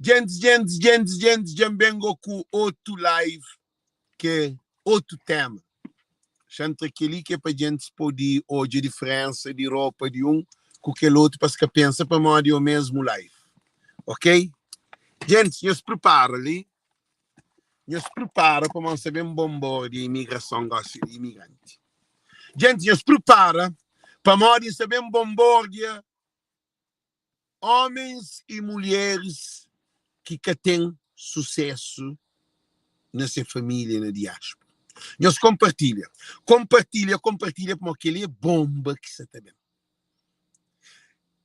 Djentis, djentis, djentis, djentis, dja N ben go ku otu live ke otu tema. Xa N tra kel-li ke pa djentis pode odja diferensa di ropa di un ku kel otu pa es ka pensa pamodi é omesmu live. Ok? Djentis, nhos pripara li, nhos pripara pamodi N sta ben bonbordia imigrason gosi di imigranti. Djentis, nhos pripara pamodi N sta ben bonbordia Homens e mulheres ki ka ten sucesso na se família na diáspora. Nhos compartilha, compartilha, compartilha pamodi keli é bomba ki sa ta ben.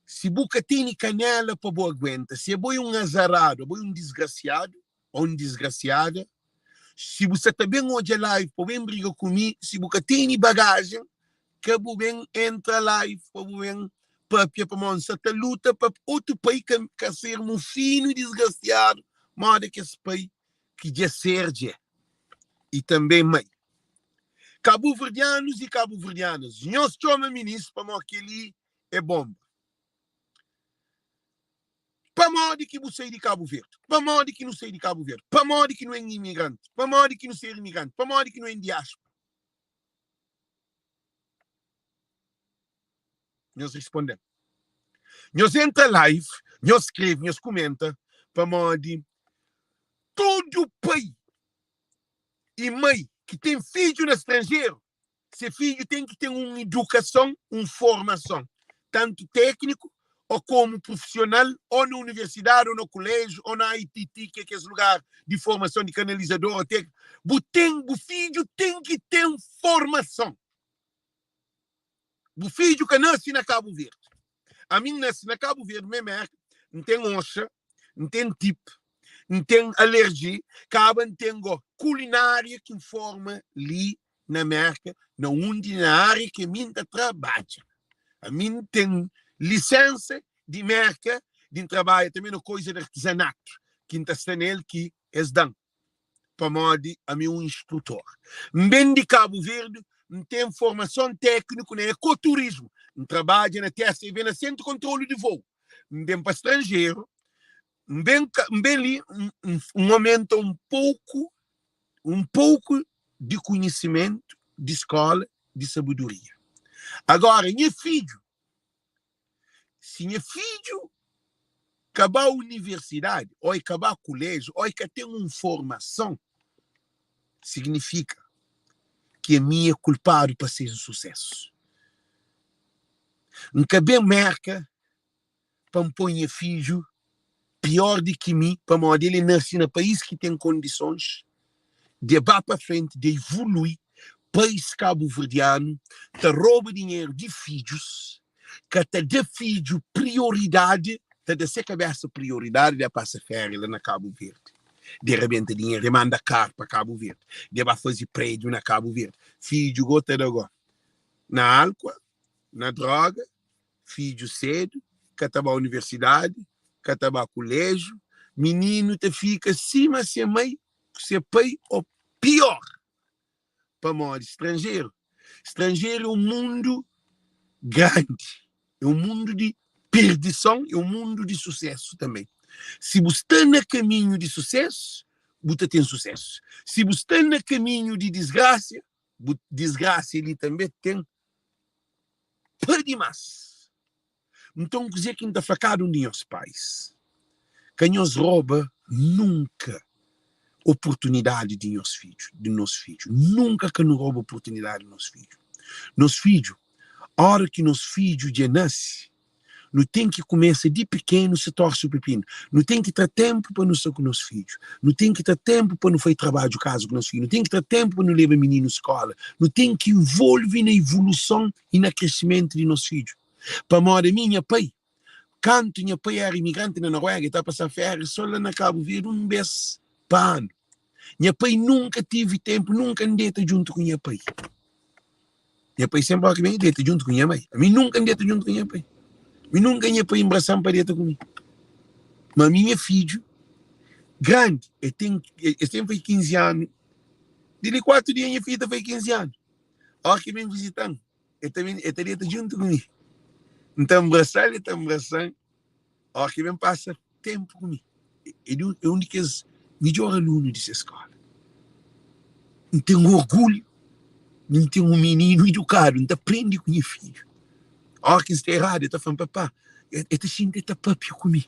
Si bu ka teni kanela pa bu aguenta, si abo é un azaradu, abo é un disgrasiadu ou un disgrasiada, si bu sa ta ben odja live pa bu ben briga ku mi, si bu ka teni bagajen, Ka bu ben entra live pa bu ben papia pamodi N sa ta luta pa otu pai ka ka ser mufinu i disgrasiadu moda kes pai ki dja ser dje i tanbe mai. Kabuverdianus i kabuverdianas nhos txoma minis pamodi keli é bonba. Pamodi ki bu sai di Kabu Verdi? Pamodi ki nu sai di Kabu Verdi? Pamodi ki nu é imigranti? Pamodi ki nu ser imigranti? Pamodi ki nu é en diáspora? Nhos responde-m. Nhos entra live, nhos skrebe, nhos kumenta, pamodi tudu pai i mai ki ten fidju na stranjeru, se fidju ten ki ten un idukason, un formason, tantu tékniku ô komu prufisional, ô na universidadi, ô na kuléjiu, ô na ITT, ki é kes lugar di formason di kanalizador ô tékniku. Bu ten, bu fidju ten ki ten formason. Bu fidju ka nase na Kabu Verdi. Ami N nase na Kabu Verdi, mé Mérka, N ten oxa, N ten tip, N ten alerji, kaba N ten go kulinária ki N forma li na Mérka, na undi na ária ki ami N ta trabadja. Ami N ten lisensa di Mérka di N trabadja tanbe na koiza di artizanatu ki N ta sta nel ki es da-m pamodi ami é un instrutor. N ben di Kabu Verdi, N ten formason tékniku na ekoturismu, N trabadja na TSV na Sentru Kontrolu di Vou. N ben pa stranjeru, N ben N ben li N omenta un pouku un pouku di konhisimentu di skola di sabedoria. Agora nha fidju, si nha fidju ka ba universidadi o e ka ba kulejiu o e ka ten un formason, signifika ki ami é kulpadu pa se insusesu. N ka ben Merka pa N poi nha fidju pior di ki mi, pamodi el e nase na país ki ten kondisons di e ba pa frenti, di e ivului. Pais kabuverdianu ta roba dinheru di fidjus, ka ta da fidju prioridadi, ta da se kabesa prioridadi di e pasa féria la na Kabu Verdi, di e rabenta dinheru, di e manda kar pa Kabu Verdi, di e ba faze prédiu na Kabu Verdi. Fidju go ta da go na álkua, na droga, fidju sedu, ka ta ba universidadi, ka ta ba kuléjiu, mininu ta fika sima se mai ku se pai ô piór. Pamodi stranjeru? Stranjeru é un mundu grandi, é un mundu di perdison, é un mundu di susésu tanbê. Si bu sta na kaminhu di susésu, bu ta ten susésu. Si bu sta na kaminhu di disgrasia, bu disgrasia li tanbê ten pa dimás. Nton, kuzê ki N ta fla kada un di nhos pais? Ka nhos roba nunka oportunidadi di nhos fidju, di nos fidju. Nunka ka nu roba oportunidadi di nos fidju. Nos fidju, óra ki nos fidju dja nase, nu ten ki kumesa di pikenu se torse o pepinu. Nu ten ki tra tenpu pa nu sta ku nos fidju. Nu ten ki tra tenpu pa nu fai trabadju kaza ku nos fidju. Nu ten ki tra tenpu pa nu leba mininu skola. Nu ten ki involve na ivuluson i na kresimentu di nos fidju. Pamodi ami, nha pai, kantu nha pai éra imigranti na Noruega, el ta pasaba férias sô la na Kabu Verdi un bês pa anu. Nha pai nunka tive tenpu, nunka N deta djuntu ku nha pai. Nha pai senpri óki ben, el deta djuntu ku nha mai. Ami nunka N deta djuntu ku nha pai. Mi nunka nha pai nbrasa-m pa deta ku mi. Ma ami nha fidju grandi, el ten, el ten fai 15 anu, di li 4 dia nha fidju ta fai 15 anu. Óki el ben vizita-m, el ta ben, el ta deta djuntu ku mi. N ta nbrasa-l, el ta nbrasa-m. Óki el ben pasa tenpu ku mi. É un di kes midjór alunu di se skóla. N ten orgulhu di N ten un mininu idukadu. N ta prende ku nha fidju. Óras ki N sta eradu, el ta fla-m, Papá, el ta xinti el ta pâpia ku mi.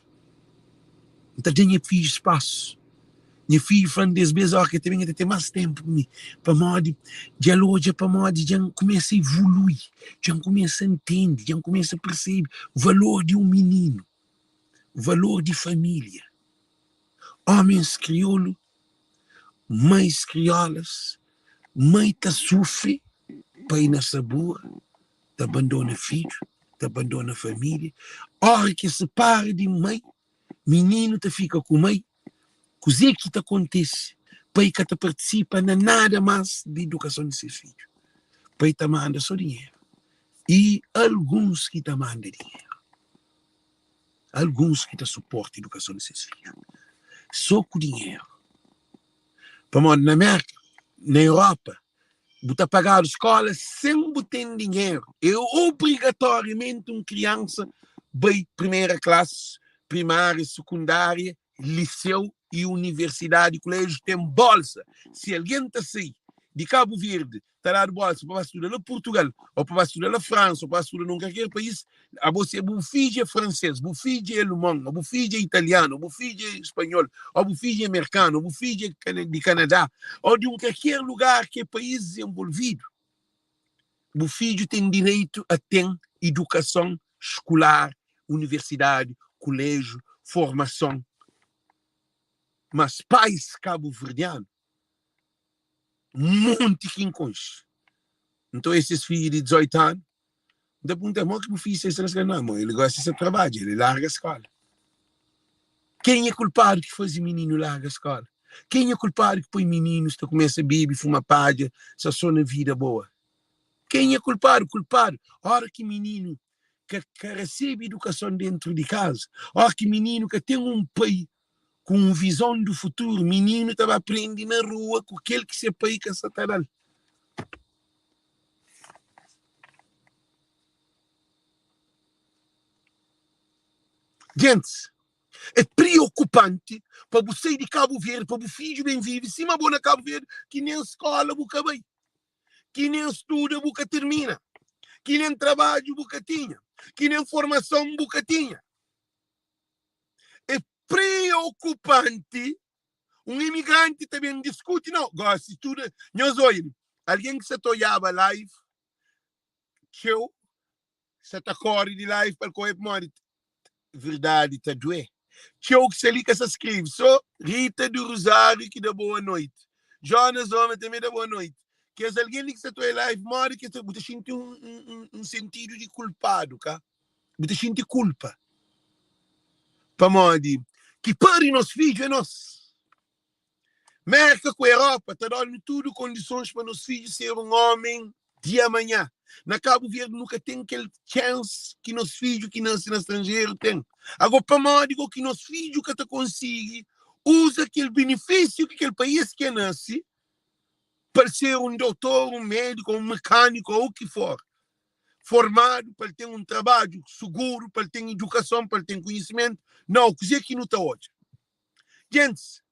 N ta da nha fidju spasu. Nha fidju fla-m des bês óras ki el ta ben, el ta ten más ténpu ku mi. Pamodi dja el odja pamodi dja N kumesa evolui, dja N kumesa ntende, dja N kumesa persebe valor di un mininu, valor di família. Ómens kriolu, mãis kriolas, mãe ta sufri, pai na sabura, ta bandona fidju, ta bandona família. Óra ki es separa di mãe, mininu ta fika ku mãe. Kuzê ki ta kontise? Pai ka ta partisipa na nada más di idukason di ses fidju. Pai ta manda sô dinheru. I alguns ki ta manda dinheru. Alguns ki ta suporta idukason di ses fidju sô ku dinheru. Pamodi na Mérka, na Europa, bu ta pagadu skóla sen bu ten dinheru. É obrigatoriamenti un kriansa bai primera klasi, primária, sekundária, liseu i universidadi, kuléjiu ten bólsa. Si algen ta sai di Kabu Verdi ta dadu bólsa pa ba studa la Purtugal, ô pa ba studa la Fransa, ô pa ba studa nun kalker país, abo si bu fidju é fransês, bu fidju é alemon, ô bu fidju é italianu, ô bu fidju é spanhol, ô bu fidju é merkanu, ô bu fidju é di Kanadá, ô di un kalker lugar ki é país dizenvolvidu, bu fidju ten direitu a ten idukason skular, universidadi, kuléjiu, formason. Mas pais kabuverdianu Monti ki N konxe. Nton, es ses fidju di 18 anu, N ta pergunta, Mo ki bu fidju sta na skola? Nau, mo, el gosi sa trabadja, el larga skola. Kenha é kulpadu ki faze mininu larga skola? Kenha é kulpadu ki poi mininus ta kumesa bebe, fuma padja, sta so na vida boa? Kenha é kulpadu? Kulpadu, ora ki mininu ka ka resebe idukason dentru di kaza, ora ki mininu ka ten un pai ku un vizon di futuru, mininu ta ba prende na rua ku kel ki se pai ka sa ta da-l. Gentis, é priokupanti pa bu sai di Kabu Verdi, pa bu fidju ben vive sima bo na Kabu Verdi, ki nen skola bu ka bai, ki nen studa bu ka tirmina, ki nen trabadju bu ka tinha, ki nen formason bu ka tinha. É preokupanti un imigranti ta ben diskuti no gosi tudu nhos oia li algen ki sa ta oiaba live txeu sa ta kore di live pa el kore pamodi verdadi ta due txeu ki sta li ka sa skrebe so Rita do Rosário ki da boa noite Jonas Homem tanbe da boa noite kes algen li ki sa ta oia live modi ki bu ta xinti un sentidu di kulpadu ka Bu ta xinti kulpa pamodi ki pari nos fidju é nos. Merka ku Eropa ta da-nu tudu kondisons pa nos fidju ser un omen di amanhã. Na Kabu Verdi nu ka ten kel chance ki nos fidju ki nase na stranjeru ten. Ago pamodi go ki nos fidju ka ta konsigi uza kel benefisiu ki kel país ki el nase pa el ser un dotor, un mediku, un mekaniku ou ki for? formadu pa el ten un trabadju suguru, pa el ten idukason, pa el ten konhisimentu. Nau, kuzê ki nu ta odja? Gentis,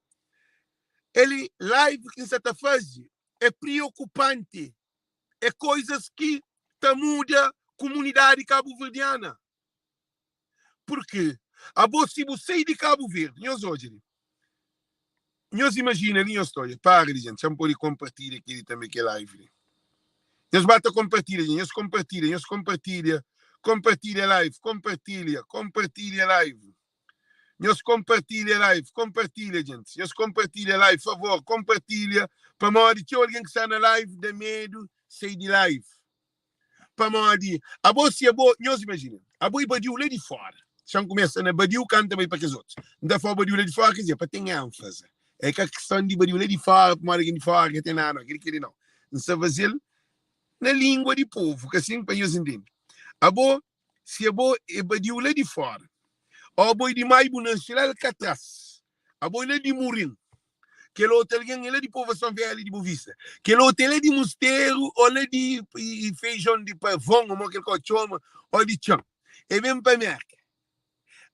el live ki N sa ta faze é priokupanti, é koizas ki ta muda kumunidadi kabuverdiana. Purki abo si bu sai di Kabu Verdi, nhos odja li, nhos imajina li, nhos ta odja, para li jenti, xa N pode konpartilha keli tanbe, kel live li. Nhos ba ta konpartilha, nhos konpartilha, nhos konpartilha, konpartilha live, konpartilha, konpartilha live. Nhos konpartilha live, konpartilha gentis, nhos konpartilha live, favor, konpartilha, pamodi txeu algen ki sta na live da medu sai di live. Pamodi abo si abo, nhos imajina, abo i badiu la di fora. Xa-m kumesa na badiu kantu ta bai pa kes otus. N ta fla badiu la di fora, k'e pa ten énfaze. É ka kiston di badiu la di fora pamodi algen di fora ka ten nada, kel-li kel-li nau. N sta faze-l na língua di povu, ka sin? Pa nhos intende. Abo, si abo é badiu la di fora, ô abo é di mai bu nase la Alkatras, abo é la di Murin, kel otu algen é la di Povoason Velha di Bovista, kel otu é la di Musteru ô la di Feijon di Pavon, ô mo kel kau txoma, ô di Txan. E ben pa Merka.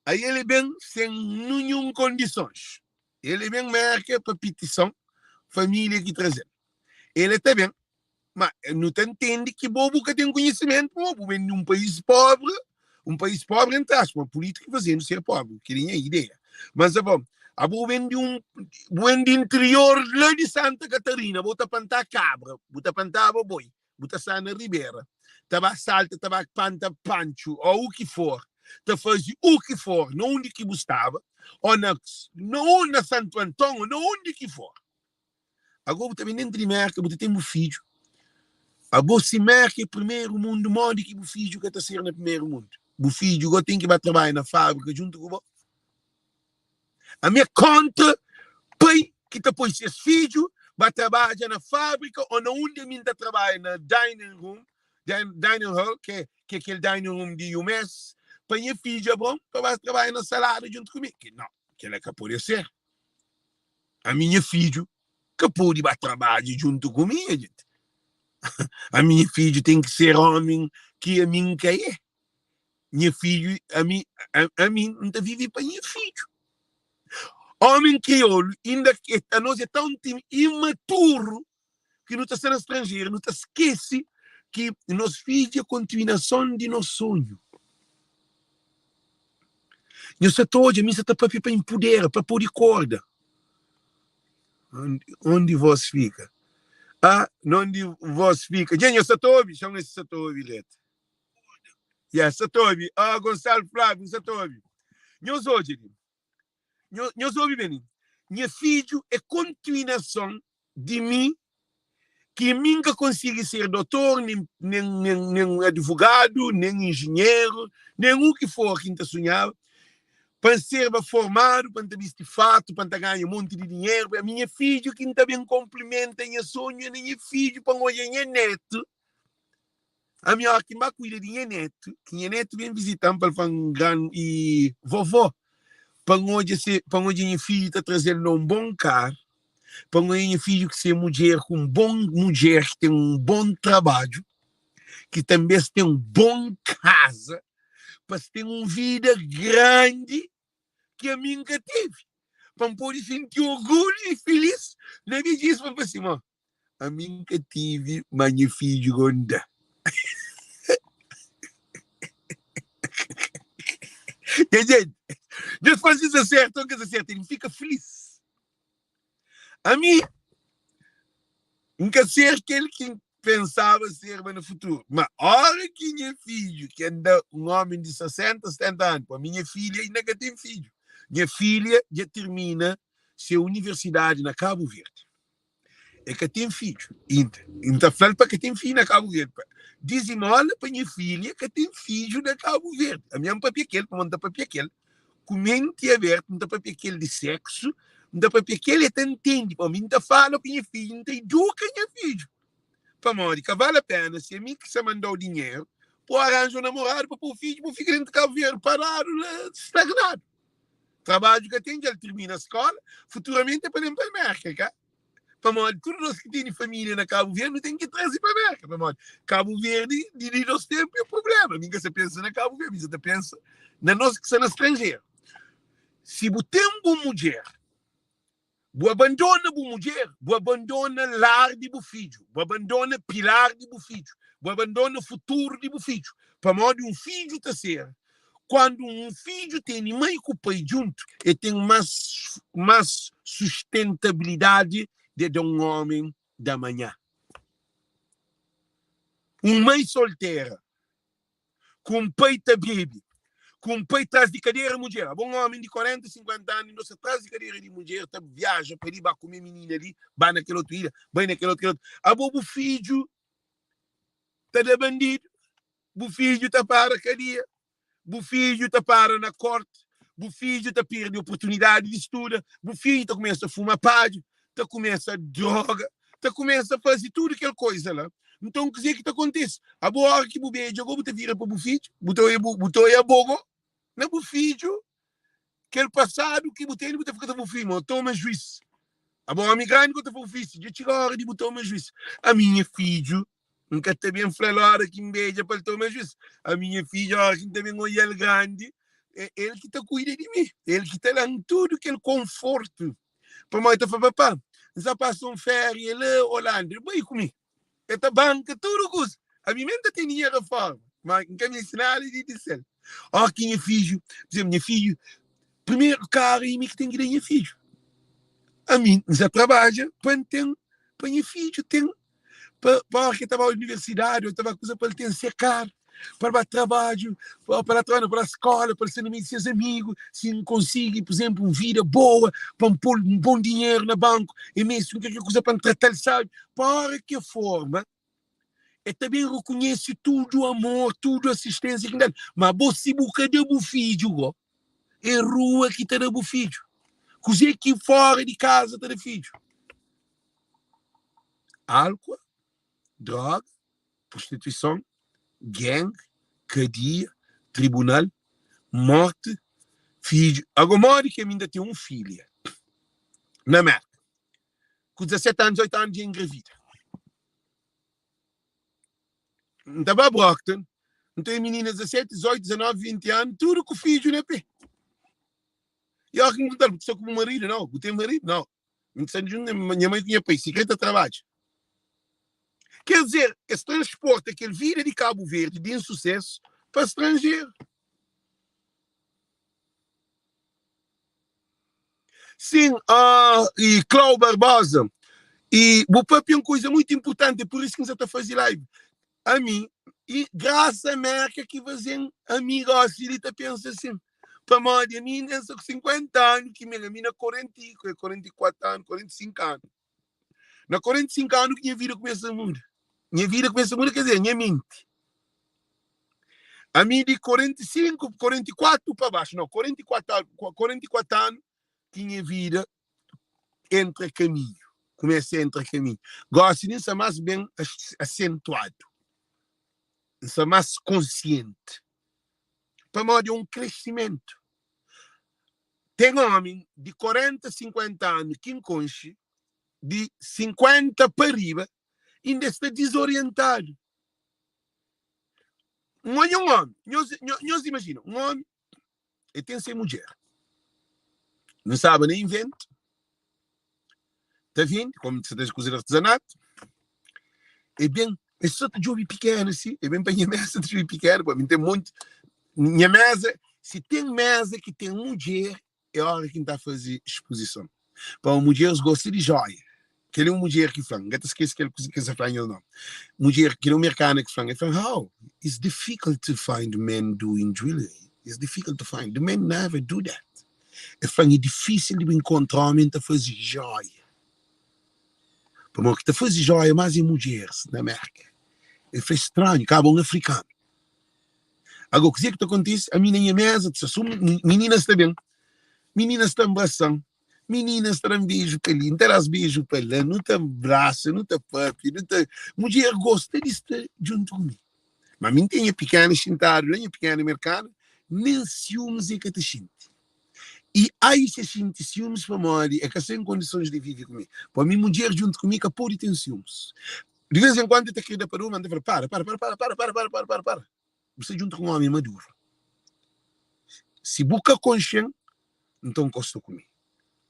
Aí ele ben sen ninhun kondisons. Ele ben Merka pa pitison, família ki traze-l. Ele ta ben, ma nu ta ntende ki bo bu ka ten konhisimentu, pamodi bu ben di un país pobri, un país pobri entri aspas, ma pulítika ki faze-nu ser pobri, kel-li nha ideia. Mas abo, abo bu ben di un, bu ben di interior la di Santa Catarina, bo ta pantá kabra, bu ta pantaba boi, bu ta sta na ribera ta ba salta ta ba panta pantxu o u ki for ta faze u ki for na undi ki bu staba o na na un na Santu Anton o na undi ki for ago bu ta ben dentru di Merka bu ta ten bu fidju abo si Merka é primeru mundu modi ki bu fidju ka ta ser na primeru mundu bu fidju go ten ki ba trabadja na fabrika djuntu ku bo Ami é kontra pai ki ta poi ses fidju ba trabadja na fábrika ô na undi ami N ta trabadja na dining room, dining hall, ki é kel dining room di UMES, pa nha fidju Abraon pa ba trabadja na salada djuntu ku mi. Nau, kel-la ka pode ser. Ami nha fidju ka pode ba trabadja djuntu ku mi, nha djenti. Ami nha fidju ten ki ser ómi ki ami N ka é. Nha fidju, ami, ami N ta vive pa nha fidju. Omi kriolu, inda ki anos é tão imaturu ki nu ta sta na stranjeru, nu ta skese ki nos fidju é kontinuason di nos sonhu. Nhos sa ta odja, mi sa ta papia pa inpudera, pa pode korda. Ondi vos fika? Ah, nondi vos fika? Dja nhos sa ta obi? Xa-m si sa ta obi dretu. Yeah, sa ta obi. Ah, Gonçalo Flávio, sa ta obi. Nhos odja li. Nhos obi ben li. Nha fidju é kontinuason di mi ki mi N ka konsigi ser dotor, nen, nen, nen, nen advogadu, nen injinheru, nen u ki for ki N ta sunhaba. Pa N serba formadu, pa N ta bisti fatu, pa N ta ganha monti di dinheru. Ami nha fidju ki N ta ben konplimenta nha sonhu é na nha fidju pa N odja nha netu. Ami óra ki N ba kuida di nha nétu, ki nha nétu ben vizita-m pa el fla-m gran i vovó, pa N odja se, pa N odja nha fidju ta traze-l na un bon karu, pa N odja nha fidju ku se mudjer, ku un bon mudjer ki ten un bon trabadju, ki tanbe es ten un bon kaza, pa es ten un vida grandi ki ami N ka tevi, pa N pode xinti orgulhu i filis na bedjisa, pa N fla si, ma Ami N ka tive, ma nha fidju go N da. Nha gente, Deus faz isso certo ou que certo, ele fica feliz. Ami, N ka ser kel ki N pensaba ser ma na futuro. Ma ora ki nha fidju, ki anda un homem di 60, 70 anu, pa mi nha filha ainda ka ten fidju. Nha filha dja termina se universidade na Cabo Verde. E ka ten fidju inda. N ta fla-l pa ka ten fidju na Kabu Verdi. Pa dizimola pa nha filha ka ten fidju na Kabu Verdi. Ami N papia kel, pamodi N ta papia kel ku menti abertu, N ta papia kel di seksu, N ta papia kel e ta ntende. Pamodi N ta fala ku nha fidju, N ta iduka nha fidju. Pamodi ka vale a pena si ami ki sa manda-u dinheru pa bu aranja un namoradu pa pô fidju, bu fika dentu Kabu Verdi paradu la, stagnadu. Trabadju ka ten, dja el tirmina skola, futuramenti é pa ben pa Merka, ka? Pamodi tudu nos ki tene família na Kabu Verdi, nu ten ki traze pa Merka, pamodi Kabu Verdi di di nos tenpu é prublema. Mi ka sa pensa na Kabu Verdi, mi sa ta pensa na nos ki sta na stranjeru. Si bu ten bu mudjer, Bu abandona bu mudjer, bu abandona lar di bu fidju, bu abandona pilar di bu fidju, bu abandona futuru di bu fidju. Pamodi un fidju ta ser, kuandu un fidju tene mai ku pai djuntu, e ten mas mas sustentabilidadi de da un omen da manhã. Un mai soltera ku un pai ta bebe, ku un pai tras di kadera mudjer. Abo un omi di 40, 50 anu inda sta tras di kadera di mudjer ta viaja pa li, ba kume minina li, ba na kel otu ilha, bai na kel otu, kel otu. Abo bu fidju ta da bandidu, bu fidju ta para kadia, bu fidju ta para na korti, bu fidju ta perde oportunidadi di studa, bu fidju ta kumesa fuma padju, ta kumesa droga, ta kumesa faze tudu kel koiza la. Nton, kuzê ki ta kontise? Abo, óra ki bu bedja, go bu ta vira pa bu fidju, bu ta oia bu, bu ta oia abo go na bu fidju, kel pasadu ki bu tene, bu ta fika ta bu fidju, ma toma juís. Abo, ómi grandi, go ta fla bu fidju, dja txiga óra di bu toma juís. Ami, nha fidju, N ka ta ben fla-l óra ki N bedja pa el toma juís. Ami, nha fidju, óra ki N ta ben oia-l grandi. É el ki ta kuida di mi, el ki ta da-m tudu kel konfortu. Pamodi el ta fla, Papá, N sta pasa un féria la Olanda, bai ku mi. El ta banka tudu kuza. Ami mê N ta ten dinheru fóra, má N ka meste nada di di sel. Óki ki nha fidju, pur izénplu, nha fidju, primeru karu é mi ki ten ki da nha fidju. Ami N sta trabadja pa N ten, pa nha fidju ten pa pa ora ki el ta ba universidadi o ta ba kuza pa el ten se karu pa el ba trabadju pa pa la trabadju pa la skola pa el sta na meiu di ses amigu si N konsigi pur izénplu un vida boa pa N pô-l un bon dinheru na banku e meste un kalker kuza pa N trata-l sabi pa ora ki el forma el ta ben rekonhese tudu amor tudu asisténsia ki N da-l ma bo si bu ka da bu fidju go é rua ki ta da bu fidju kuzê ki fora di kaza ta da fidju Álkua, droga, prostituison, gang, kadia, tribunal, morti, fidju. Agó modi ki ami nta ten un filha na Merka ku 17 anu, 18 anu dja engravida? N ta ba Brockton, N ta oia minina 17, 18, 19, 20 anu, tudu ku fidju na pé. I óras ki N pergunta-l, bu sta ku bu maridu? Nau. Bu ten maridu? Nau. N sta djuntu nha mai ku nha pai, sikrê ta trabadja. Ker dizer, es transporta kel vida di Kabu Verdi di insusesu pa stranjeru. Sin, ah, i Clau Barbosa, i bu papia un kuza muitu inpurtanti, é pur isu ki N sa ta faze live. Ami, i grasa a Merka ki faze-m ami gosi li ta pensa sin. Pamodi ami inda N sta ku 50 anu ki mi ami na 44 anu, 45 anu. Na 45 anu ki nha vida kumesa muda. Nha vida kumesa muda, ker dizer, nha menti. Ami di 45, 44 pa baxu, nau, 44, 44 anu ki nha vida entra kaminhu, kumesa entra kaminhu. Gosi li N sta más ben asentuadu, N sta más konsienti, pamodi é un kresimentu. Ten ómi di 40, 50 anu ki N konxe, di 50 pa riba, inda es sta dizorientadu. N odja un ómi, nhos imajina, un ómi El ten se mudjer. Nu staba na inventu, ta vende, komu ta traze kuza di artizanatu. E ben, e so ta djobe pikenu si, e ben pa nha mesa ta djobe pikenu, pa mi ten monti. Nha mesa, si ten mesa ki ten mudjer, é ora ki N ta faze spozison. Pamodi mudjeris gosta di joia. Kel-li é un mudjer ki fla-m, N ka ta skese kel kuza ki es fla nhos nau. Mudjer, kel-li é un merkana ki fla-m, el fla-m, How it's difficult to find men doing jewelry, it's difficult to find, the men never do that. El fla-m, é difísil di bu inkontra ómi ta faze jóia. Pamodi ki ta faze jóia más é mudjeris na Mérka. El fla, é stranhu, kaba un afrikanu. Agora, kuzê ki ta kontise? Ami na nha méza, ta sta mininas ta ben, mininas ta nbrasa-m, Mininas ta da-m beju pa li, N ta da-s beju pa la, nu ta brasa, nu ta papia, nu ta. Mudjer gosta di sta djuntu ku mi. Ma mi N ten nha pikena xintadu la, nha pikena merkana, nen siumis e ka ta xinti. I ai si e xinti siumis pamodi e ka sta en kondisons di vive ku mi. Pa mi mudjer djuntu ku mi ka pode ten siumis. Di vez en kuandu e ta kre da pa dor, ma N ta fla, para, para, para, para, para, para, para, para, para, para. Bu sta djuntu ku un omi maduru. Si bu ka konxe-m, nton nkosta ku mi.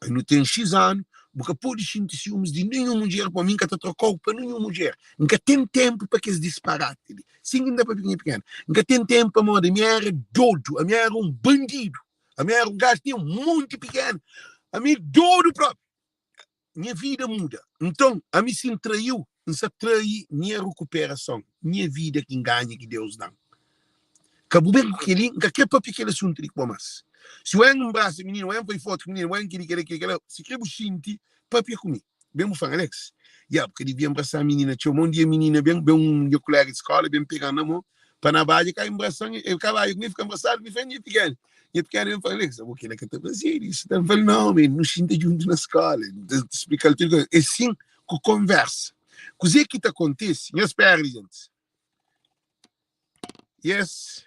Ai nu ten xis anu, bu ka pode xinti siumis di ninhun mudjer, pamodi mi N ka ta troka-u pa ninhun mudjer. N ka ten tenpu pa kes disparati li. Sin ki N ta papia ku nha pikena, N ka ten tenpu pamodi ami era dodu, ami era un bandidu, ami era un gaju ki tinha un monti pikena, ami dodu propi. Nha vida muda. Nton, ami si N trai-u, N sta trai nha rukuperason, nha vida ki N ganha ki Deus da-m. Ka bu ben ku kel-li, N ka krê papia kel asuntu li ku bo más. Si bu N nbrasa mininu, bu N fai fotu ku mininu, bu N kel-li, kel-la, kel-li, kel-la, si krê bu xinti, papia ku mi. Ben bu fla-m, Alex, ya, bu ka devia nbrasa minina txeu. Ma un dia minina ben, ben un nha koléga di skóla ben pega-m na mon pa na badja, ka nbrasa-m, el ka badja ku mi, el fika nbrasadu ku mi, fla-m, nha pikena. Nha pikena ben fla, Alex, abo kila ka ta fazedu isu. Ta fla, nau, men, nu xinta djuntu na skola, N ta splikal tudu kuza. É sin ku konversa. Kuzê ki ta kontise? Nhos spera li, gentis. Yes.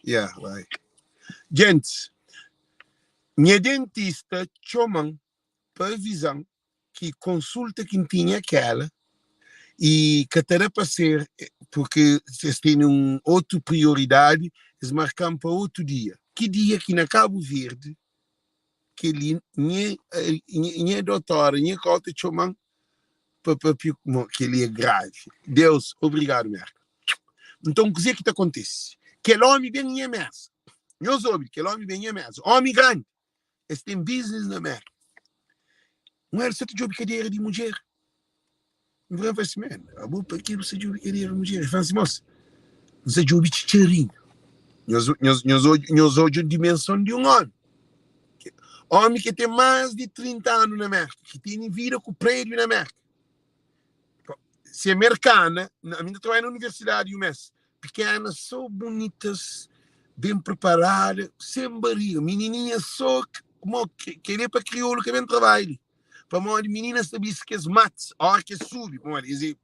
Yeah, vai. Gentis, nha dentista txoma-m pa aviza-m ki konsulta ki N tinha kela y ka ta da pa ser purki es tene un otu prioridadi, es marka-m pa otu dia. Ki dia ki na Kabu Verdi kel-li nha nha dotora, nha kau ta txoma-m pa papia ku mo kel-li é gravi. Deus, obrigadu Merka. Nton kuzê ki ta kontise? Kel ómi ben nha méza. Nhos obi, kel ómi ben nha méza. Ómi grandi. Es ten business na Merka. Un el sa ta djobe kadera di mudjer. N fla, fla si, man, abo pa ki bu sa djobe kadera di mudjer? El fla si, mos, N sa djobe txitxarinhu. Nhos, nhos, nhos, nhos odja dimenson di un omi. Omi ki ten más di 30 anu na Merka, ki tene vida ku prédiu na Merka. Se é merkana, ami N ta trabadja na universidadi un mes, pikena so bunitas, ben preparada, sen bariga, minininha so mo kele pa kriolu ka ben trabadja li. Pamodi mininas ta bisti kes mats, ora ki es subi, pamodi es é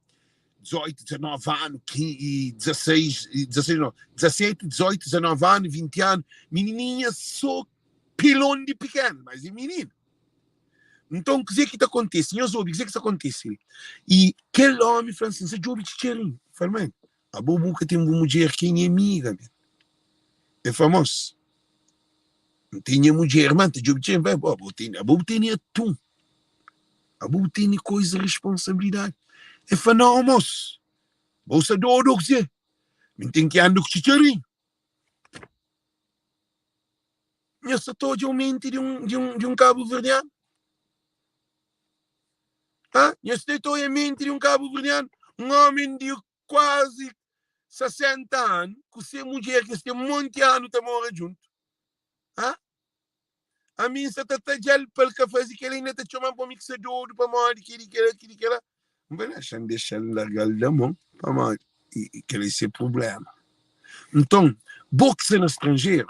18, 19 anu, 15, 16, 16 não, 17, 18, 19 anu, 20 anu, minininha so pilon di pikena, mas é minina. Nton, kuzê ki ta kontise? Nhos obi kuzê ki sta kontise li. I kel ómi fla-m sin, N sta djobe txitxarin. N fla-l, Mãe, abo bu ka ten bu mudjer ki é nha amiga, ben? El fla, Môs, N ten nha mudjer, má N ta djobe txitxarin. N fla, Bo, bo tene, abo bu tene atun. Abo bu tene koiza, responsabilidadi. El fla, Nau, môs, bo sta dodu ô kuzê? Mi N ten ki anda ku txitxarin. Nhos sa ta odja un menti di un, di un, di un kabuverdianu? Ha? Nhos sta ta odja menti di un kabuverdianu? Un omi di kuazi 60 anu ku se mudjer ki es ten monti anu ta mora djuntu. Ha? Ami N sa ta tadja-l pa el ka faze kel-la, inda ta txoma-m pa mi ki sta dodu pamodi kel-li, kel-la, kel-li, kel-la. N fla, Dexa-m dexa-l, N larga-l da mon pamodi kel-la é se prubléma. Nton, bo ki sta na stranjeru,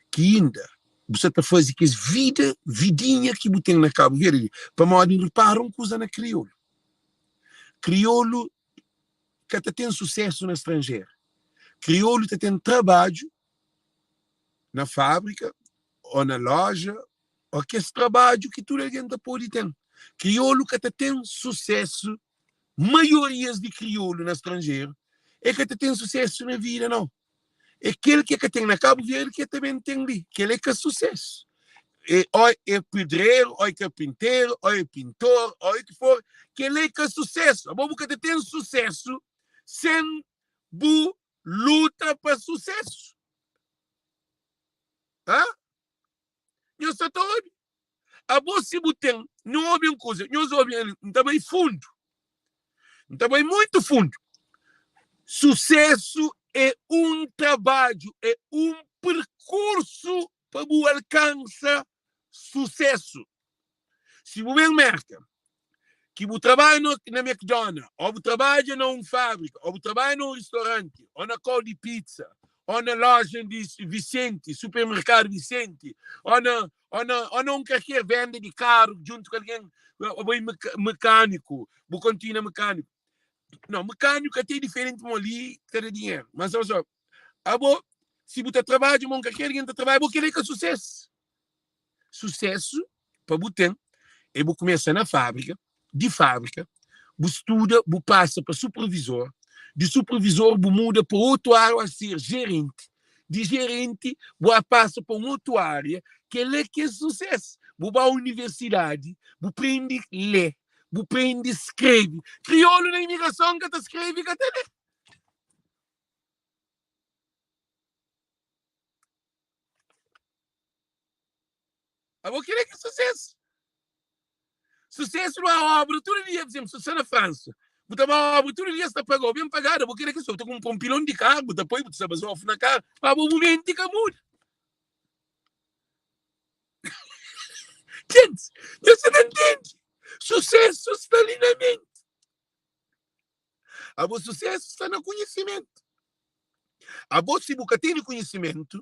ki inda bu sa ta faze kes vida, vidinha ki bu ten na Kabu Verdi, pamodi N repara un kuza na kriolu, kriolu ka ta ten susésu na stranjeru, kriolu ta ten trabadju na fábrika ô na lója ô kes trabadju ki tudu algen ta pode ten. Kriolu ka ta ten susésu, maiorias di kriolu na stranjeru e ka ta ten susésu na vida nau. É kel ki e ka ten na Kabu Verdi ki e ta ben ten li. Kel é ka susésu. É ó é pedreru, ó é karpinteru, ó é pintor, ó é ki for, kel é ka susésu. Abo bu ka ta ten susésu sen bu luta pa susésu. Ha? Nhos sa ta obi? Abo si bu ten, nhu obi un kuza, nhos obi ali, N ta bai fundu. N ta bai muitu fundu. Susésu é un trabadju, é un perkursu pa bu alkansa susésu. Si bu ben Merka, ki bu trabadja no, na McDonald's, ô bu trabadja na un fábrika, ô bu trabadja na un ristoranti, ô na kau di pizza, ô na loja di Vicente, supermerkadu Vicente, ô na, ô na, ô na un kalker venda di karu djuntu ku algen, ô bai mekaniku, bu kontinua mekaniku. Não, mekaniku até é diferenti mo li ta da dinheru, mas olha só, abo si bu ta trabadja mo un kalker algen ta trabadja, bo kel-li ka susésu. Susésu pa bu ten é bu kumesa na fábrika, di fábrika bu studa, bu pasa pa supervizor, di supervizor bu muda pa otu área a ser jerenti, di jerenti bu a pasa pa un otu área, kel-la ki é susésu. Bu ba universidadi, bu prende lé, bu prende skrebe. Kriolu na imigrason ka ta skrebe, ka ta lé. Abo kel-la ki é susésu. Susésu não é obra tudu dia, por exemplo, se sta na França, bu ta ba obra tudu dia, sta pagau, bem pagadu, abo kel-la ki é bu ta kunpra un pilon di karu, bu ta poi, bu ta sta bazofu na karu, pa abo bu menti ka muda. Gente, nhos ta ntende? Susésu sta li na menti. Abo susésu sta na konhisimentu. Abo si bu ka tene konhisimentu,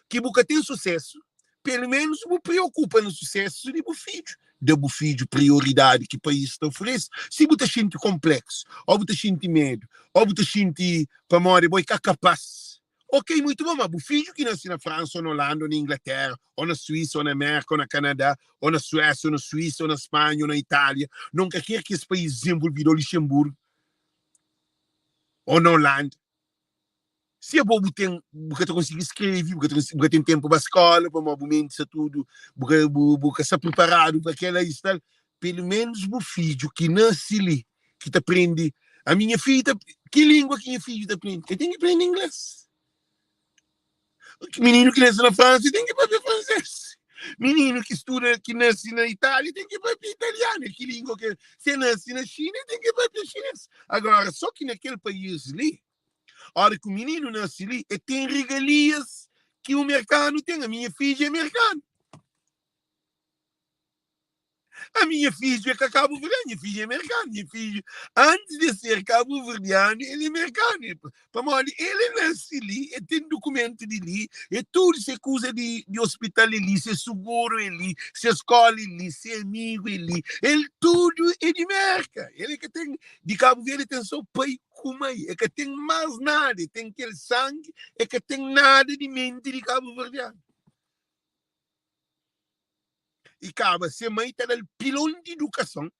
ki bu ka ten susésu, pelu menus bu preokupa na susésu di bu fidju. Da bu fidju prioridadi ki país ta oferese. Si bu ta xinti konpleksu, ô bu ta xinti medu, ô bu ta xinti pamodi bo é ka kapás. Ok, muitu bon, ma bu fidju ki nase na Fransa, ô na Olanda, ô na Inglatéra, ô na Suísa, ô na Mérka, ô na Kanadá, ô na Suésia, ô na Suísa, ô na Spanha, ô na Itália, na un kalker ki es país dizenvolvidu, ô Lixenburgu, ô na Olanda, si abo bu ten, bu ka ta konsigi skrebe, bu ka ta bu ka ten tenpu ba skóla, pamodi bu menti sta tudu, bu ka bu ka sta priparadu pa kel-la i tal, pelu ménus bu fidju ki nase li, ki ta prende ami nha fidju ta ki lingua ki nha fidju ta prende el ten ki prende inglês mininu ki nase na Fransa ten ki papia fransês mininu ki studa ki nase na Itália ten ki papia italianu ki lingua ki se nase na Xina ten ki papia xinês agora só ki na kel país li ora ki mininu nase li el ten regalias ki un merkanu ten ami nha fidju é merkanu A minha fidju é ka kabuverdianu, nha fidju é merkanu. Nha fidju, antis di ser kabuverdianu, el é merkanu. Pamodi el é nasi li, el ten dukumentu di li, e tudu se kuza di, di ospital é li, se suguru é li, se skola é li, se amigu é li. El tudu é di Merka. El é ka ten, di Kabu Verdi el ten so pai ku mai. El ka ten mas nada. El ten kel sangi, el ka ten nada di menti di kabuverdianu. I kaba se mai ta da-l pilon di idukason,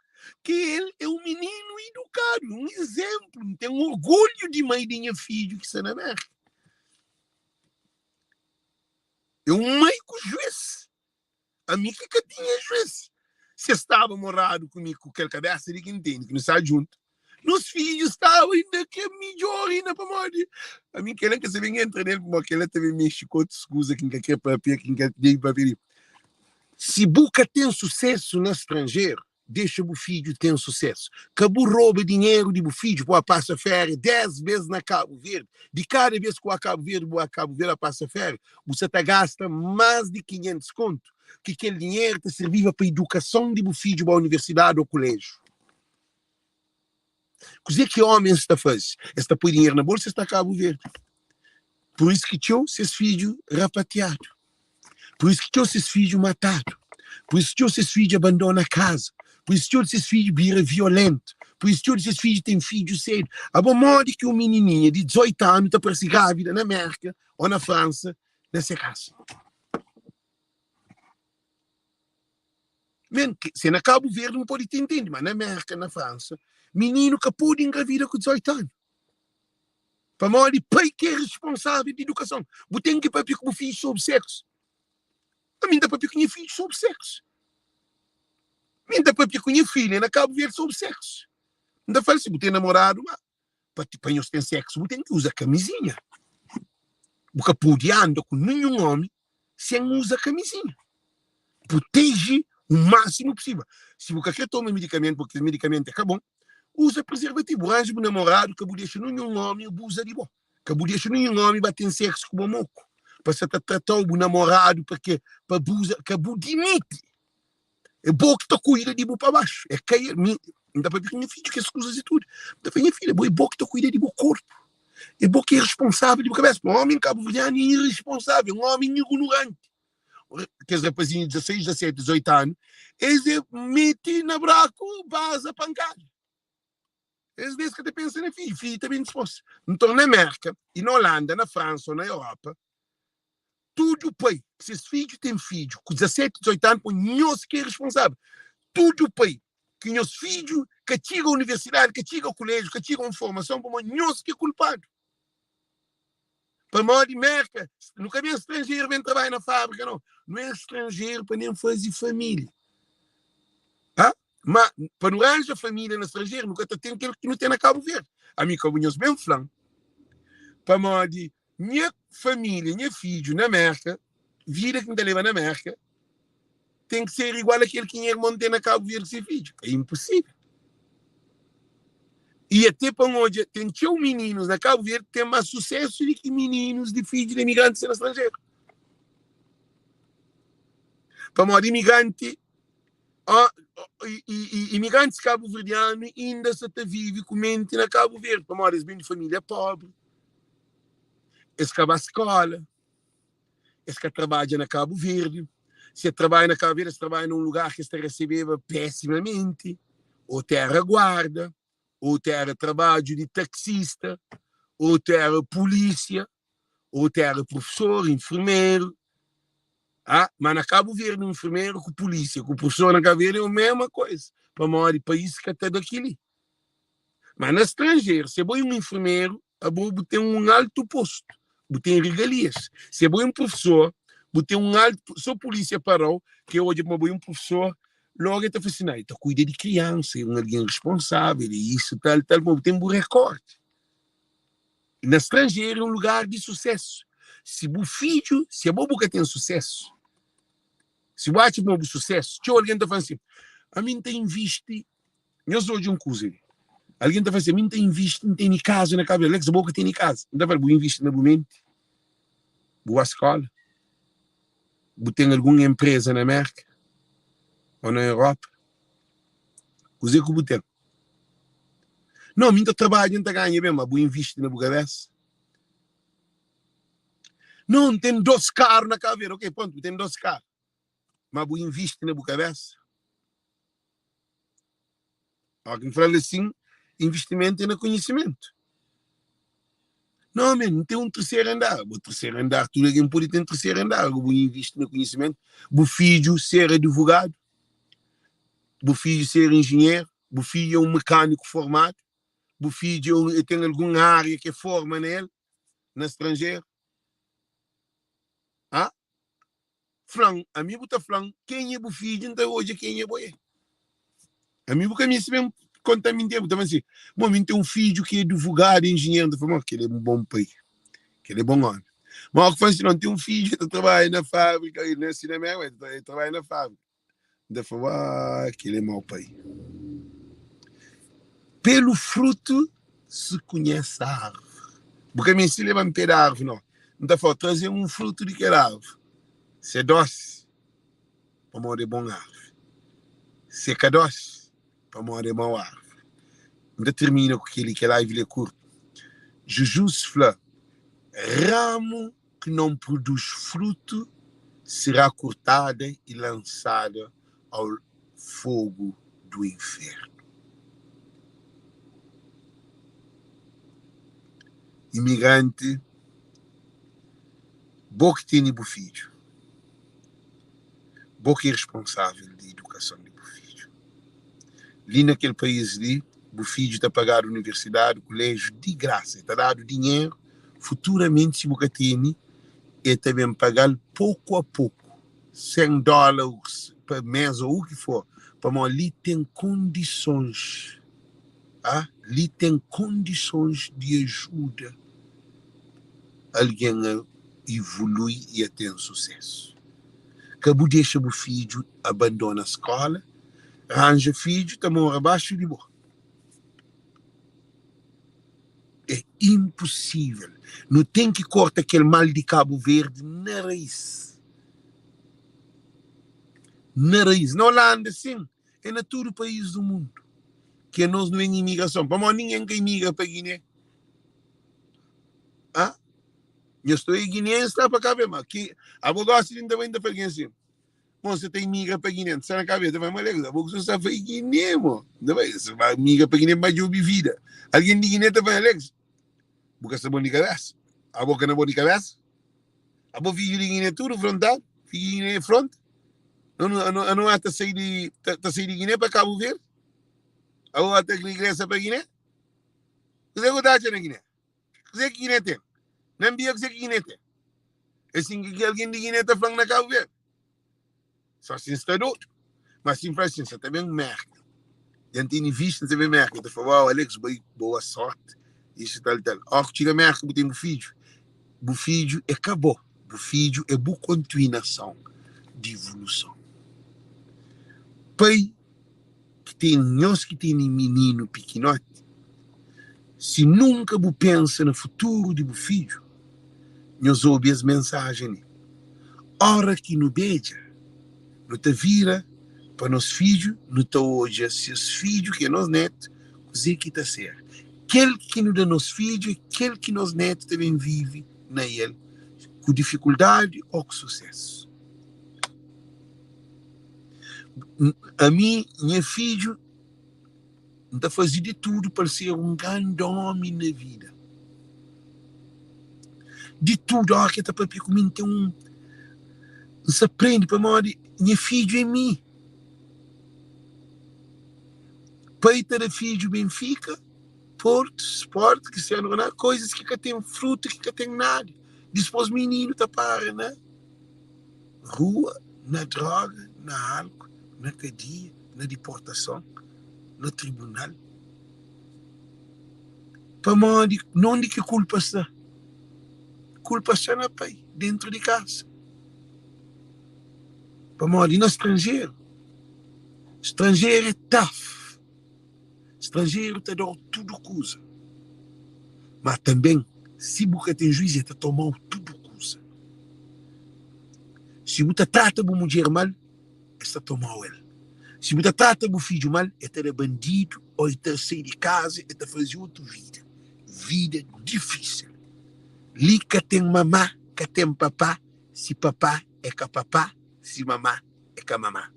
ki el é un mininu idukadu, un izénplu. N ten orgulhu di mai di nha fidju ki sta na Mérka. É un mai ku juís. Ami ki ka tinha juís. Si es staba moradu ku mi ku kel kabésa di ki N tene, ki nu sta djuntu, Nos fidju staba inda ke midjor inda pamodi ami kela ka sabe entra nel pamodi kela ta ben mexi ku otus kuza ki N ka kre papia ki N ka debe papia li. Si bu ka ten susesu na stranjeru, dexa bu fidju ten susesu. Ka bu roba dinheru di bu fidju pa pasa féria 10 bes na Kabu Verdi. Di kada bes ku ba Kabu Verdi, bu ba Kabu Verdi pasa féria, bu sa ta gasta mas di 500 kontu ki kel dinheru ta sirbiba pa idukason di bu fidju ba universidadi o kuleju. Kuzê ki ómens ta faze? Es ta poi dinheru na bolsa, es ta Kabu Verdi. Pur isu ki txeu ses fidju rapatiadu. Pur isu ki txeu ses fidju matadu. Pur isu txeu ses fidju abandona kaza. Pur isu txeu di ses fidju bira violentu. Pur isu txeu di ses fidju ten fidju sedu. Abo modi ki un minininha di 18 anu ta parse grávida na Mérka ô na Fransa na se kaza? Men, se na Kabu Verdi nu pode ti intende, ma na Merka, na Fransa, mininu ka pode engravida ku 18 anu. Pamodi pai ki é responsável di edukason. Bu ten ki papia ku bu fidju sobri seksu. Ami N ta papia ku nha fidju sobri seksu. Mi N ta papia ku nha filha na Kabu Verdi sobri seksu. N ta fala si bu ten namoradu, ma pa, pa nhos ten seksu bu ten ki uza kamizinha. Bu ka pode anda ku ninhun omi sen uza kamizinha. Proteje o máximo possível. Si bu ka kre toma medikamentu, porque medikamentu é ka bon, uza prezervativu. Bu ranja bu namoradu, ka bu dexa ninhun omi abuza di bo. Ka bu dexa ninhun omi ba ten seksu ku bo moku. Pa sa ta tratau bu namoradu pa ke pa abuza, ka bu dimiti. É bo ki ta kuida di bu pa baxu. É ka el. Mi, N ta papia ku nha fidju kes kuzas i tudu. N ta fla, nha filha, bo é bo ki ta kuida di bu korpu. É bo ki é responsável di bu kabesa. Un ómi kabuverdianu é irresponsável, un ómi ignoranti. Kes rapazinhu di 16, 17, 18 anu, es é mete na braku, baza pankada. Es bes ka ta pensa na fidju, fidju ta ben dispôs. Nton, na Mérka i na Olanda, na Fransa ô na Europa, tudu pai ki ses fidju ten fidju ku 17, 18 anu, pô nhos ki é responsável. Tudu pai ki nhos fidju ka txiga universidadi, ka txiga kuléjiu, ka txiga un formason, pamodi nhos ki é kulpadu. Pamodi Mérka, nu ka ben stranjeru ben trabadja na fábrika, nau. Nu é stranjeru pa nen faze família. Ha? Ma pa nu ranja família na stranjeru, nu ka ta ten kel ki nu ten na Kabu Verdi. Ami ka bu nhos ben fla-m, pamodi nha família, nha fidju na Mérka, vida ki N ta leba na Mérka, ten ki ser igual a kel ki nha irmon ten na Kabu Verdi ku se fidju. É inposível. I até pa N odja, ten txeu mininus na Kabu Verdi ki ten más susésu di ki mininus di fidju di imigrantis na stranjeru. Pamodi imigranti, ó, i, i, i, imigrantis kabuverdianu inda sa ta vive ku menti na Kabu Verdi, pamodi es ben di família pobri, es ka ba skóla, es ka trabadja na Kabu Verdi. Si es trabadja na Kabu Verdi, es trabadja na un lugar ki es ta resebeba pesimamenti, otu éra guarda, otu éra trabadju di taksista, otu éra pulísia. Otu éra profesor, infermeru. Ah, ma na Kabu Verdi infermeru ku pulísia ku profesor na Kabu Verdi é mesma koisa, pamodi país ka ta da kel-li. Ma na stranjeru, se bo é un infermeru, abo bu ten un altu postu, bu ten regalias. Se bo é un profesor, bu ten un altu, so pulísia para-u, ke odja ma bo é un profesor, logu e ta fla si, na, e ta kuida di kriansa, é un algen responsável, é isu, tal, tal, ma bu ten bu rekórdi. Na stranjeru é un lugar di susésu. Si bu fidju, si abo bu ka ten susésu, si bu atxa ma bu susésu, txeu algen ta fla si, ami N ta invisti Nhos odja un kuza li. Algen ta fla si, ami N ta invisti, N tene kaza na Kabu Verdi. Alex, bo ka tene kaza. N ta fla-l, bu invisti na bu menti? Bu ba skola? Bu ten algun enpreza na Merka ô na Europa? Kuzê ku bu ten? Nau, mi N ta trabadja, N ta ganha ben, ma bu invisti na bu kabesa? Nau, N ten dos karu na Kabu Verdi. Ok, prontu, bu ten dos karu. Ma bu invisti na bu kabesa? Óra ki N fla-l asin, invistimentu é na konhisimentu. Não, men, N ten un terseru andar. Bu terseru andar, tudu algen pode ten terseru andar. Agora bu invisti na konhisimentu. Bu fidju ser advogadu, bu fidju ser enjinheru, bu fidju é un mekaniku formadu, bu fidju é un, ten algun ária ki é forma na el, na stranjeru. Ah? Fla-m, ami bu ta fla-m kenha é bu fidju, N ta odja kenha bo é. Ami bu ka meste ben konta-m mintira, bu ta fla-m si, Bon, mi N ten un fidju ki é advogadu, enjinheru. N ta fla, Bon, kel-li é un bon pai, kel-li é bon ómi. Má óki fla-m si, Nau, N ten un fidju ki ta trabadja na fábrika, el nase na Mérka, ma el ta trabadja na fábrika. N ta fla, Uaa, kel-li é mau pai. Pelu frutu se konhese arvi. Bu ka meste leba-m pé di arvi, nau. N ta fla-u, traze-m un frutu di kel arvi. Se é dósi, pamodi é bon arvi. Se é ka dósi, pamodi é mau arvi. N ta tirmina ku kel-li, kel live li é kurtu. Jizus fla, Ramu que não produz fruto será cortada e lançada ao fogo do inferno. Imigranti, bo ki tene bu fidju, bo ki é responsável di idukason di bu fidju. Li na kel país li, bu fidju ta pagadu universidadi, kuléjiu di grasa, el ta dadu dinheru Futuramenti si bu ka tene, e ta ben paga-l poku a poku, 100 dólaris pa mês ô u ki for, pamodi li ten kondisons, a li ten kondisons di ajuda algen a ivului i a ten susésu. Ka bu dexa bu fidju abandona skóla, ranja fidju ta mora baxu di bo. É impossível. Nu ten ki korta kel mal di Kabu Verdi na raiz. Na raiz. Na Holanda sin, é na tudu país du mundu ki anos nu é imigrason. Pamodi ningen ka imigra pa Guiné. Ah? Nhos ta oia guineense la pa Kabu Verdi, ma ki abo gosi di N ta bai N ta fla algen sin. Mo sa ta imigra pa Guiné, N sta na kabesa, ta fla, ma abo ku sa bai Guiné mo, N ta bai, sa ba imigra pa Guiné pa djobi vida. Algen di Guiné ta fla, Alex, bu ka sta bon di kabesa? Abo ka na bon di kabesa? Abo fidju di Guiné tudu frontadu, fidju di Guiné é fronta? Anu, anu, anu ta sai di, ta, ta sai di Guiné pa Kabu Verdi? Abo ta regresa pa Guiné? Kuzê ku ta atxa na Guiné? Kuzê ki Guiné ten? Na Nbia kuzê ki Guiné ten? É sin ki algen di Guiné ta fla-m na Kabu Verdi. Só si N sta dodu. Mas si N fla sin, sa ta ben Merka. Dja N tene vistu, N ta ben Merka. El ta fla, Uau, Alex, bai, boa sorti, isu, tal, tal. Óras ki txiga Merka, bu ten bu fidju. Bu fidju é ka bo. Bu fidju é bu kontinuason di ivuluson. Pai ki tene, nhos ki tene mininu pikinoti, si nunka bu pensa na futuru di bu fidju, nhos obi es mensajen li, Ora ki nu bedja, nu ta vira pa nos fidju, nu ta odja ses fidju, ki é nos netu, kuzê ki ta ser. Kel ki nu da nos fidju é kel ki nos netu ta ben vive na el, ku difikuldadi ô ku susésu. Ami, nha fidju, N ta faze di tudu pa el ser un grandi ómi na vida. Di tudu, óras ki el ta pâpia ku mi, N ten un. N sta prende pamodi nha fidju é mi. Pai ta da fidju Benfika, Porto, Sport, Cristiano Ronaldo, coisas ki ka ten fruto, ki ka ten nada. Dispôs mininu ta para na rua, na droga, na álcool, na kadia, na diportason, na tribunal. Pamodi nonde ki kulpa sta? Kulpa sta na pai, dentru di kasa. Pamodi na stranjeru, stranjeru é taf, stranjeru ta da-u tudu kuza, ma tanben si bu ka ten juiz e ta toma-u tudu kuza. Si bu ta trata bu mudjer mal, es ta toma-u el. Si bu ta trata bu fidju mal, e ta da bandidu ô e ta sai di kaza e ta faze otu vida. Vida difísil. Li ka ten mamá, ka ten papá, si papá é ka papá, si mamá é ka mamá.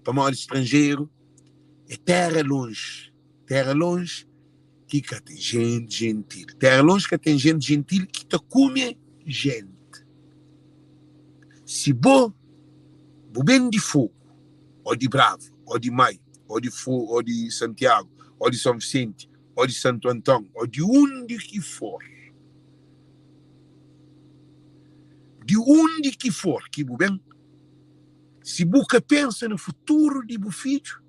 Pamodi stranjeru é téra lonji, téra lonji ki ka ten jenti jentil. Téra lonji ka ten jenti jentil ki ta kume jenti. Si bo bu ben di Fogu, ô di Brava, ô di Maio, ô di ô di Santiagu, ô di Son Visenti, ô di Santu Anton, ô di undi ki for, di undi ki for ki bu ben, si bu ka pensa na futuru di bu fidju,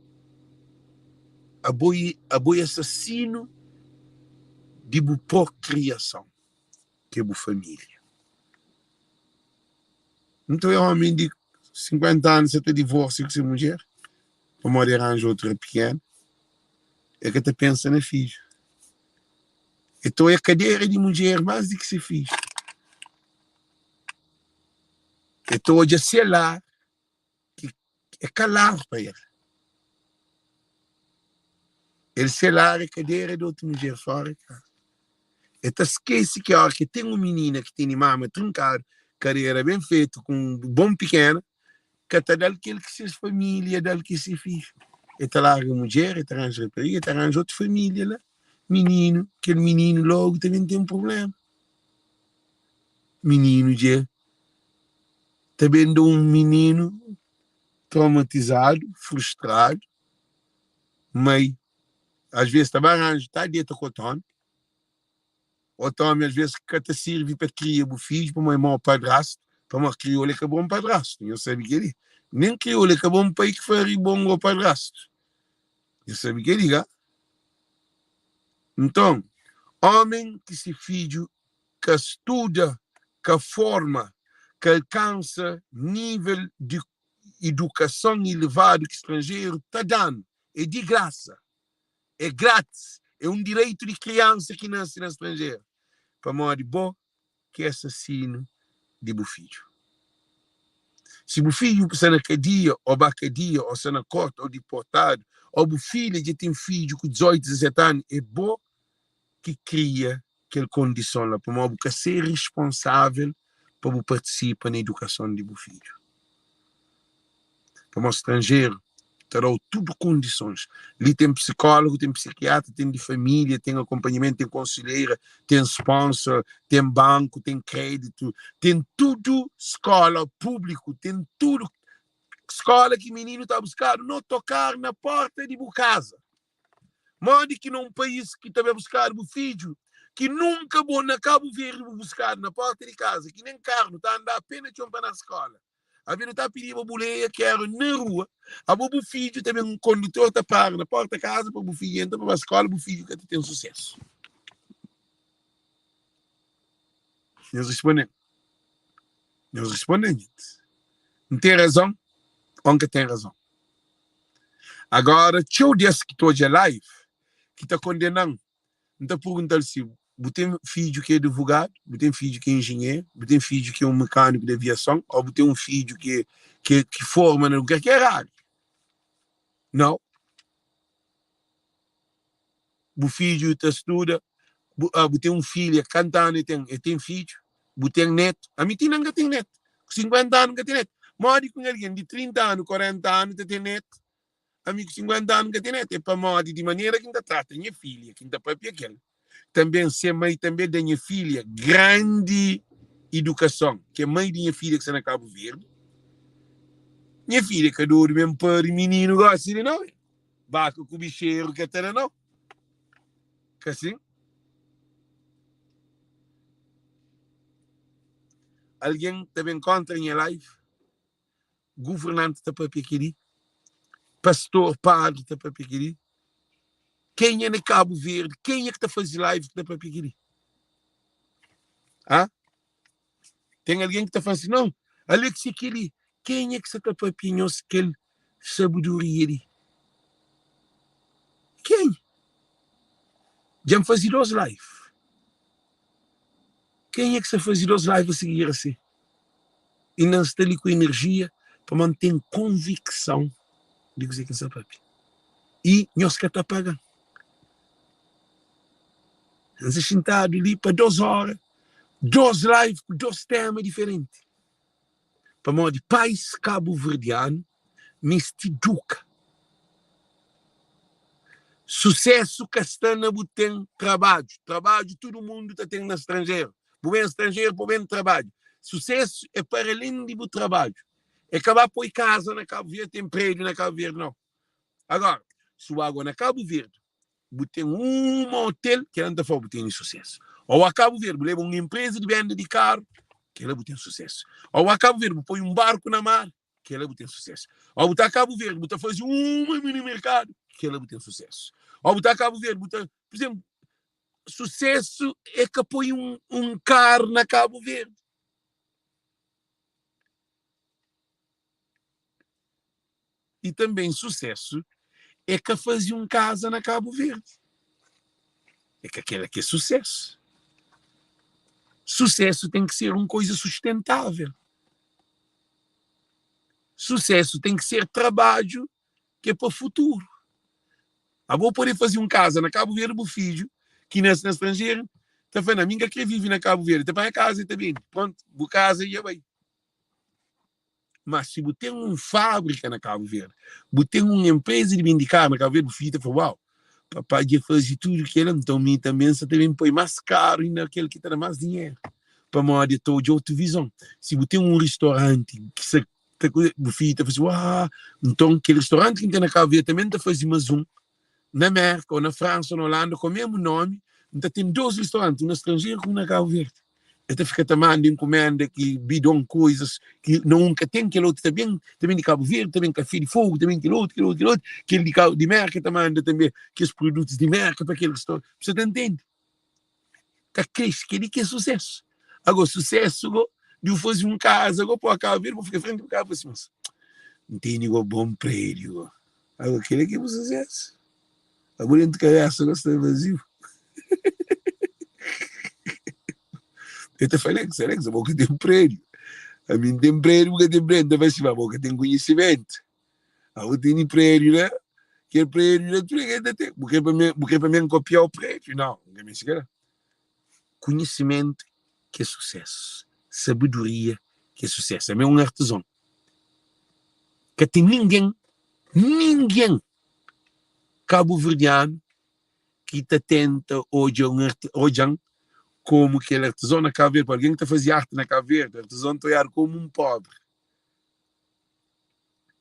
abo é abo é asasinu di bu prokriason, ki é bu família. Nton é ómi di 50 anu sa ta divorsia ku se mudjer pamodi el ranja otu rapikenu, el ka ta pensa na fidju. El ta oia kadera di mudjer más di ki se fidju. El ta odja se lar ki é ka lar pa el. El se lar é kadera di otu mudjer fora di kaza. El ta skese ki óra ki el ten un minina ki tene mama trinkadu, karera ben fetu, ku un bon pikena, ka ta da-l kel ki ses família da-l ki se fidju. El ta larga mudjer, el ta ranja rapariga, el ta ranja otu família la. Mininu, kel mininu lógu ta ben ten prubléma. Mininu dja ta ben da un mininu traumatizadu, frustradu, mai às vezes ta ba ranja, ta deta ku otu omi, otu omi às vezes ka ta sirvi pa kria bu fidju pamodi é mau padrastu, pamodi kriolu é ka bon padrastu, nhos sabe kel-li, nen kriolu é ka bon pai ki fari bon go padrastu, nhos sabe kel-li ka? Nton, omi ki se fidju ka studa, ka forma, ka alkansa nível di idukason ilevadu ki stranjeru ta da-nu, é di grasa, é grátis, é un direitu di kriansa ki nase na stranjeru, pamodi bo ki é asasinu di bu fidju. Si bu fidju sta na kadia, ô ba kadia, ô sta na korti, ô diportadu, ô bu filha dja ten fidju ku 18, 17 anu, é bo ki kria kel kondison la, pamodi bu ka ser responsável pa bu partisipa na idukason di bu fidju. Pamodi stranjeru ta da-u tudu kondisons. Li ten psikólogu, ten psikiatra, ten di família, ten akonpanhamentu, ten konselheira, ten sponsor, ten banku, ten kréditu, ten tudu skóla públiku, ten tudu skóla ki mininu ta buskadu no tokar na pórta di bu kaza. Modi ki na un país ki ta ben buskadu bu fidju, ki nunka bo na Kabu Verdi bu buskadu na porta di kaza, ki nen karu nu ta anda ape na txon pa na skola, abe nu ta pidiba buleia ki era na rua, abo bu fidju ta ben un kondutor ta para na porta kaza pa bu fidju entra pa ba skola, bu fidju ka ta ten susesu. Nhos responde-m. Nhos responde-m, djintis. N ten razon ô N ka ten razon? Agora, txeu des ki ta odja live, ki ta kondena-m, N ta pergunta-l si, Bu ten fidju ki é advogadu? Bu ten fidju ki é enjenheru? Bu ten fidju ki é un mekaniku di aviason? Ô bu ten un fidju ki ki ki forma na kualker ária? Nau. Bu fidju ta studa? Bu, ah, bu ten un filha, kantu anu el ten? El ten fidju? Bu ten netu? Ami ti inda N ka ten netu. Ku 50 anu N ka ten netu. Modi ki un algen di 30 anu, 40 anu ta ten netu? Ami ku 50 anu N ka ten netu. É pamodi di manera ki N ta trata nha filha, ki N ta papia ku el. Tanbê se mai tanbê da nha filha grandi idukason, ki é mai di nha filha ki sta na Kabu Verdi. Nha filha ka dodu ben pari mininu gosi di nau. Baka ku bixeru ka ta da nau. Ka sin? Algen ta ben kontra nha live? Governanti ta papia kel-li? Pastor, padri ta papia kel-li? Kenha na Kabu Verdi, kenha ki ta faze live ki ta papia kel-li? Ha? Ten algen ki ta fla si, non, Alex é kel-li. Kenha ki sa ta papia nhos kel sabedoria li? Kenha? Dja N faze dos live. Kenha ki sa faze dos live a seguir asi? Inda N sta li ku enerjia pamodi N ten konvikson di kuzê ki N sta papia. I nhos ka ta paga-m. N sta xintadu li pa dos óra, dos live ku dos téma diferenti. Pamodi pais kabuverdianu meste duka. Susésu ka sta na bu ten trabadju. Trabadju tudu mundu ta ten na stranjeru. Bu ben stranjeru pa bu ben trabadju. Susésu é para alén di bu trabadju. É ka ba poi kaza na Kabu Verdi, ten prédiu na Kabu Verdi, nau. Agora, si bu agua na Kabu Verdi, bu ten uma hotel, kela N ta fla-u, bu tene susésu. Ô a Kabu Verdi, bu leba un enpreza di benda di karu, kela bu ten susésu. Ô a Kabu Verdi, bu poi un barku na mar, kela bu ten susésu. Ô bu ta a Kabu Verdi, bu ta faze uma mini merkadu, kela bu ten susésu. Ô bu ta a Kabu Verdi, bu ta, pur izénplu, susésu é ka poi un, un karu na Kabu Verdi. I tanbê susésu é ka faze un kaza na Kabu Verdi. É ka kel-la ki é susésu. Susésu ten ki ser un koza sustentável. Susésu ten ki ser trabadju ki é pa futuru. Abo pode faze un kaza na Kabu Verdi, bu fidju ki nase na stranjeru ta fla, Na, mi N ka kre vive na Kabu Verdi. Ta panha kaza i ta bende. Prontu, bu kaza dja bai. Má si bu ten un fábrika na Kabu Verdi, bu ten un enpreza di bende karu na Kabu Verdi, bu fidju ta fla, Uau, papá dja faze tudu kel-la, nton mi tanbê N sa ta ben poi más karu inda kel ki ta da más dinheru, pamodi el ta odja otu vizon. Si bu ten un ristoranti ki sta ta bu fidju ta fla si, Uau, nton kel ristoranti ki N ten na Kabu Verdi tanbê N ta faze más un. Na Mérka ô na Fransa ô na Olanda ku mésmu nómi, N ta ten dôs ristoranti, un na stranjeru ku un na Kabu Verdi. El ta fika ta manda enkumenda ki bidon, koizas ki na un ka ten, kel otu ta ben, ta ben di Kabu Verdi, ta ben kafé di Fogu, ta ben kel otu, kel otu, kel otu. Kel di Kabu, di Mérka ta manda tanbe kes produtus di Mérka pa kel ristoranti. Bu sa ta ntende? Ta krese, kel-li ki é susésu. Agó, susésu gó di bu faze un kaza gó pa Kabu Verdi, bu fika frenti bu kaza, bu fla si, mas N tene gó bon prédiu gó. Agora, kel-li ki é bu susésu? Abo dentu kabésa gó sta vaziu. El ta fla, Alex, Alex, abo ka ten prédiu. Ami N ten prédiu, bu ka ten prédiu. N ta fla si, ma abo ka ten konhisimentu. Abo tene prédiu la, kel prédiu la tudu algen ta ten. Bu kre pa mi, bu kre pa mi N kopiau prédiu? Nau, N ka meste kel-la. Konhisimentu ki é susésu, sabedoria ki é susésu. Ami é un artizon. Ka ten ningen, ningen kabuverdianu ki ta tenta odja un odja-m komu kel artizon na Kabu Verdi. Pa algen ki ta faze arti na Kabu Verdi, artizon ta odjadu komu un pobri.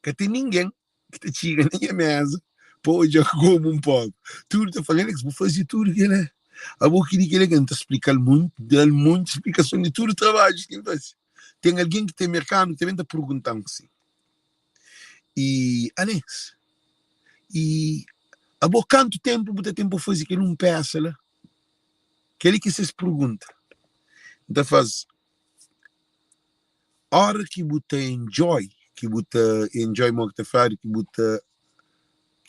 Ka ten ningen ki ta txiga na nha meza pa odja komu un pobri. Tudu ta fla, Alex, bu faze tudu kel-la. Abo ki di kel-la ki N ta splika-l monti, da-l monti splikason di tudu trabadjus ki N faze. Ten algen ki ten merkanu ki ta ben ta pergunta-m si, I Alex, i abo kantu tenpu bu ta ten pa faze kel un pesa la? Kel-li ki ses pergunta. N ta fla-s, Óra ki bu ta enjoy, ki bu ta enjoy mo ki ta fladu ki bu ta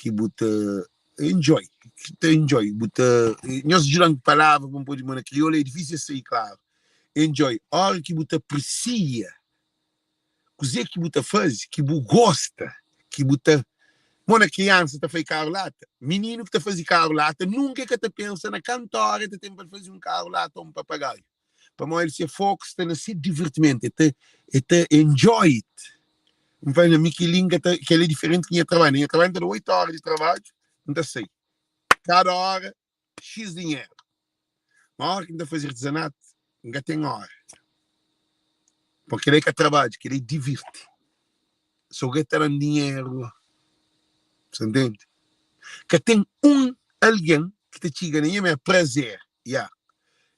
ki bu ta enjoy, ki ta enjoy, bu ta nhos djuda-m ku palavra pa N pode manda kriolu é difísil sai klaru. Enjoy, óra ki bu ta apresia kuzê ki bu ta faze, ki bu gosta, ki bu ta mo na kriansa ta fai karu lata, mininu ki ta faze karu lata nunka el ka ta pensa na kantu óra el ta ten pa el faze un karu lata ô un papagaiu. Pamodi se foku sta na se divertimentu, el ta el ta enjoy it. N fla, na mi kel-li N ka ta, kel-li é diferenti ki nha trabadju. Na nha trabadju N ta da 8 óra di trabadju, N ta sai. Kada óra, xis dinheru. Ma óra ki N ta faze artizanatu, N ka ten óra. Pamodi kel-la é ka trabadju, kel-la é divirti. So ka ta da-m dinheru go. Sa ntende? Ka ten un algen ki ta txiga na nha mé prazer. Ya.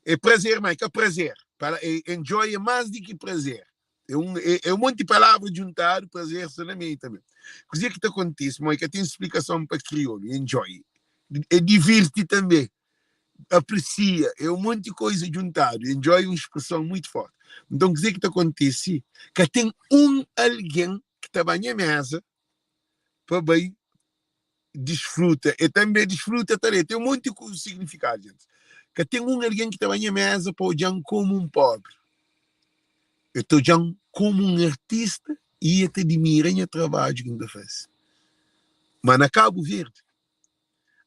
É prazer, ma é ka prazer. Pala, é enjoy é más di ki prazer. É un, é, é un monti palavra djuntadu, prazer sta na meiu tanbe. Kuzê ki ta kontise? Mo é ka ten splikason pa kriolu, enjoy. É divirti tanbe. Apresia, é un monti koiza djuntadu. Enjoy é un spreson muitu forti. Nton, kuzê ki ta kontise? Ka ten un algen ki ta ba nha meza pa bai disfruta. E tanbe disfruta ta ten un monti signifikadu, gentis. Ka ten un algen ki ta ba nha meza pa odja-m komu un pobri. El ta odja-m komu un artista i el ta dimira nha trabadju ki N ta faze. Ma na Kabu Verdi,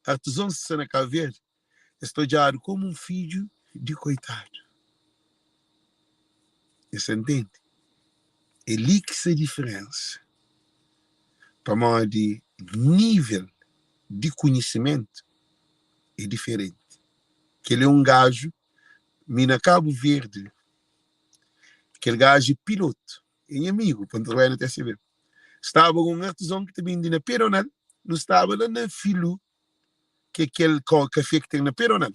artizons ki sta na Kabu Verdi, es ta odjadu komu un fidju di koitadu. Nhos ta ntende? É li ki sta diferénsa. Pamodi nível di konhisimentu é diferenti. Kel é un gaju, mi na Kabu Verdi, kel gaju é pilotu, é nha amigu, pa N trabadja na TSB. Staba un artizon ki ta bindi na Pedonal, nu staba la na Filu, ki é kel kafé ki ten na Pedonal.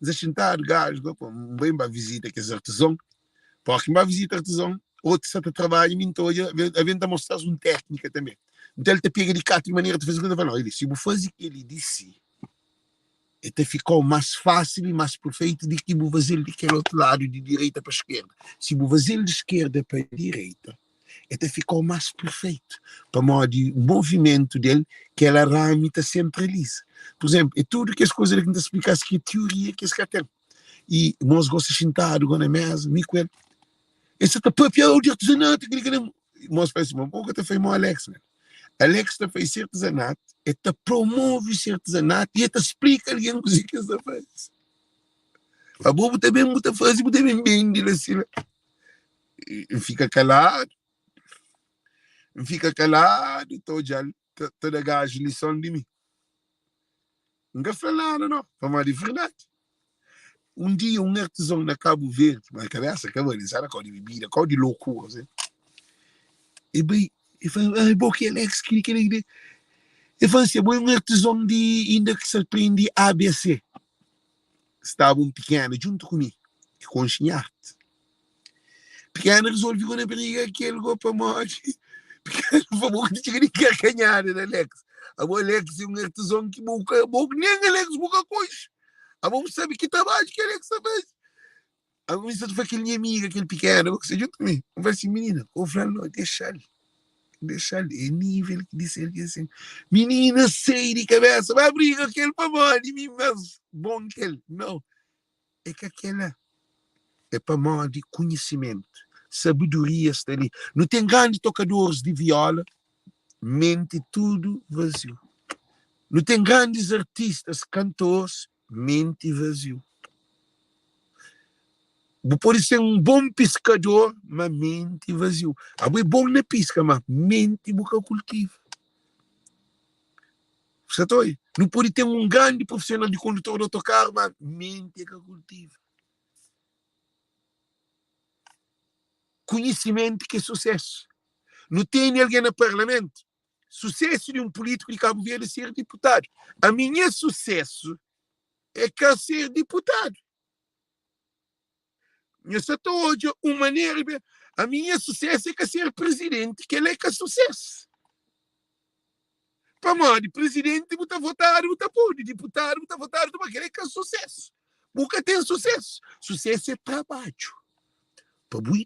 N sta xintadu, gaju fla, pô, N bai N ba vizita kes artizon. Pó ki N ba vizita artizon, otu sta ta trabadja, mi N ta odja, aben ta mostra-s un téknika tanbe. Nton el ta pega di katu manera, ta faze ku, ta fla, Olha, si bu faze kel-li di si, el ta fika-u más fásil i más perfeitu di ki bu faze-l di kel otu ladu, di direita pa skerda. Si bu faze-l di skerda pa direita, el ta fika-u más perfeitu, pamodi movimentu del, kel arami ta sentraliza. Pur izénplu, é tudu kes kuza li ki N ta splika-s ki é tioria ki es ka ten. I nos gosi xintadu go na mesa, mi ku el, el sa ta papia di artizanatu, kili kila. Mos fla si, ma bo ka ta fai mo Alex, man. Alex ta fai se artizanatu, el ta promove se artizanatu i el ta splika algen kuze ki el sta faze. Abo bu ta ben bu ta faze, bu ta ben bende la si la. N fika kaladu, N fika kaladu ta odja-l ta da gaju lison di mi. N ka fla nada no, pamodi é verdadi. Un dia un artizon na Kabu Verdi, ma kabesa ka bali, sa na kau di bibida, kau di lokura, si. E bai, e fla, ah, bo ki Alex, kili, kili, kili. E fla si, bo é un artizon di inda ki sa prende ABC. Staba un pikena djuntu ku mi, ki konxe nha arti. Pikena rezolve go na briga kel go pamodi Pikena fla bo ka ta txiga di karkanhada na Alex. Abo Alex é un artizon ki bo ka bo nen Alex bu ka konxe. Abo bu sabe ki trabadju ki Alex ta faze. Abo mi sa ta fla kel nha amiga kel pikena bo ki sta djuntu ku mi. N fla si minina, ko fla-l no, dexa-l. Dexa-l, é nível di ser ki é sin. Minina sai di kabesa, ba briga kel pamodi mi mas bon ki el. No, é ka kela. É pamodi konhisimentu, sabedoria sta li. Nu ten grandi tokadoris di viola, menti tudu vaziu. Nu ten grandis artistas, kantores, menti vaziu. Bu pode ser un bon piskador, ma menti vaziu. Abo é bon na piska, ma menti bu ka kultiva. Sa ta oi? Nu pode ten un grandi profisional di kondutor di otokaru, ma menti é ka kultiva. Konhisimentu ki é susesu. Nu tene algen na parlamentu. Susesu di un pulítiku di Kabu Verdi é ser diputadu. Ami nha susesu é ka ser diputadu. Nha sa ta odja un manera di ami nha susesu é ka ser prizidenti, kel-la é ka susesu. Pamodi prizidenti bu ta votadu bu ta podu, diputadu bu ta votadu bu ta podu, kel-la é ka susesu. Bu ka ten susesu. Susesu é trabadju pa bu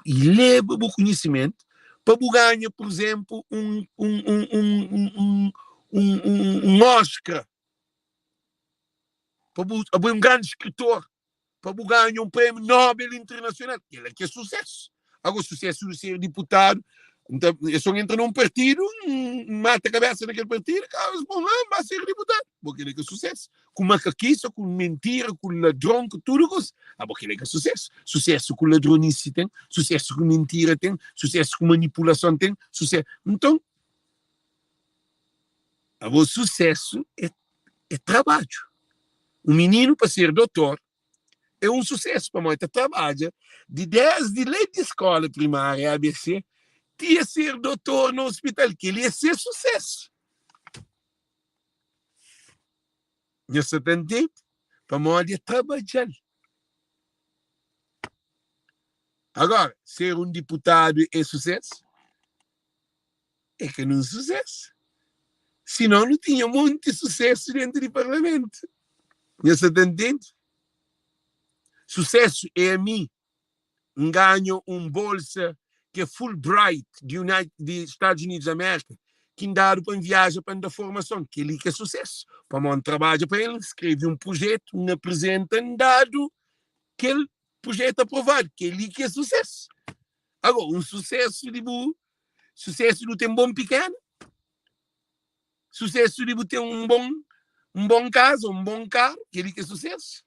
leba bu konhisimentu pa bu ganha, pur izenplu, un un un un un un un Oscar, pa bu abo é un grandi skritor. pa bu ganha un prémiu Nobel internasional. Kel-la ki é susésu. Agora, susésu di ser diputadu, nta, é só entra num partidu, N mata kabésa na kel partidu, ka, es pô-m lá, N ba ser diputadu. Bo, kel-la ki é susésu. Ku makakisa, ku mentira, ku ladron, ku tudu kusa. Abo, kel-la ki é susésu. Susésu ku ladronisi ten, susésu ku mentira ten, susésu ku manipulason ten, susésu. Nton, abo, susésu é, é trabadju. Un mininu pa ser dotor. é un susésu pamodi el ta trabadja di désdi la di skóla primária ABC ti el ser dotor na ospital. Kel-li é se susésu. Nhos sa ta ntende? Pamodi el trabadja-l. Agora, ser un diputadu é susésu? É ka nun susésu. Sinon nu tinha monti susésu dentu di parlamentu. Nhos sa ta ntende? Susésu é ami N ganha un bolsa ki é Fulbright di United di Stadus Unidus di Amérika ki N dadu pa N viaja pa N da formason. Kel-li ki é susésu. Pamodi N trabadja pa el, N skrebe un prujétu, N aprizenta, N dadu kel prujétu aprovadu. Kel-li ki é susésu. Agora, un susésu di bu susésu di bu ten bon pikena, Susesu di bu ten un bon un bon kaza, un bon karu, kel-li ki é susesu.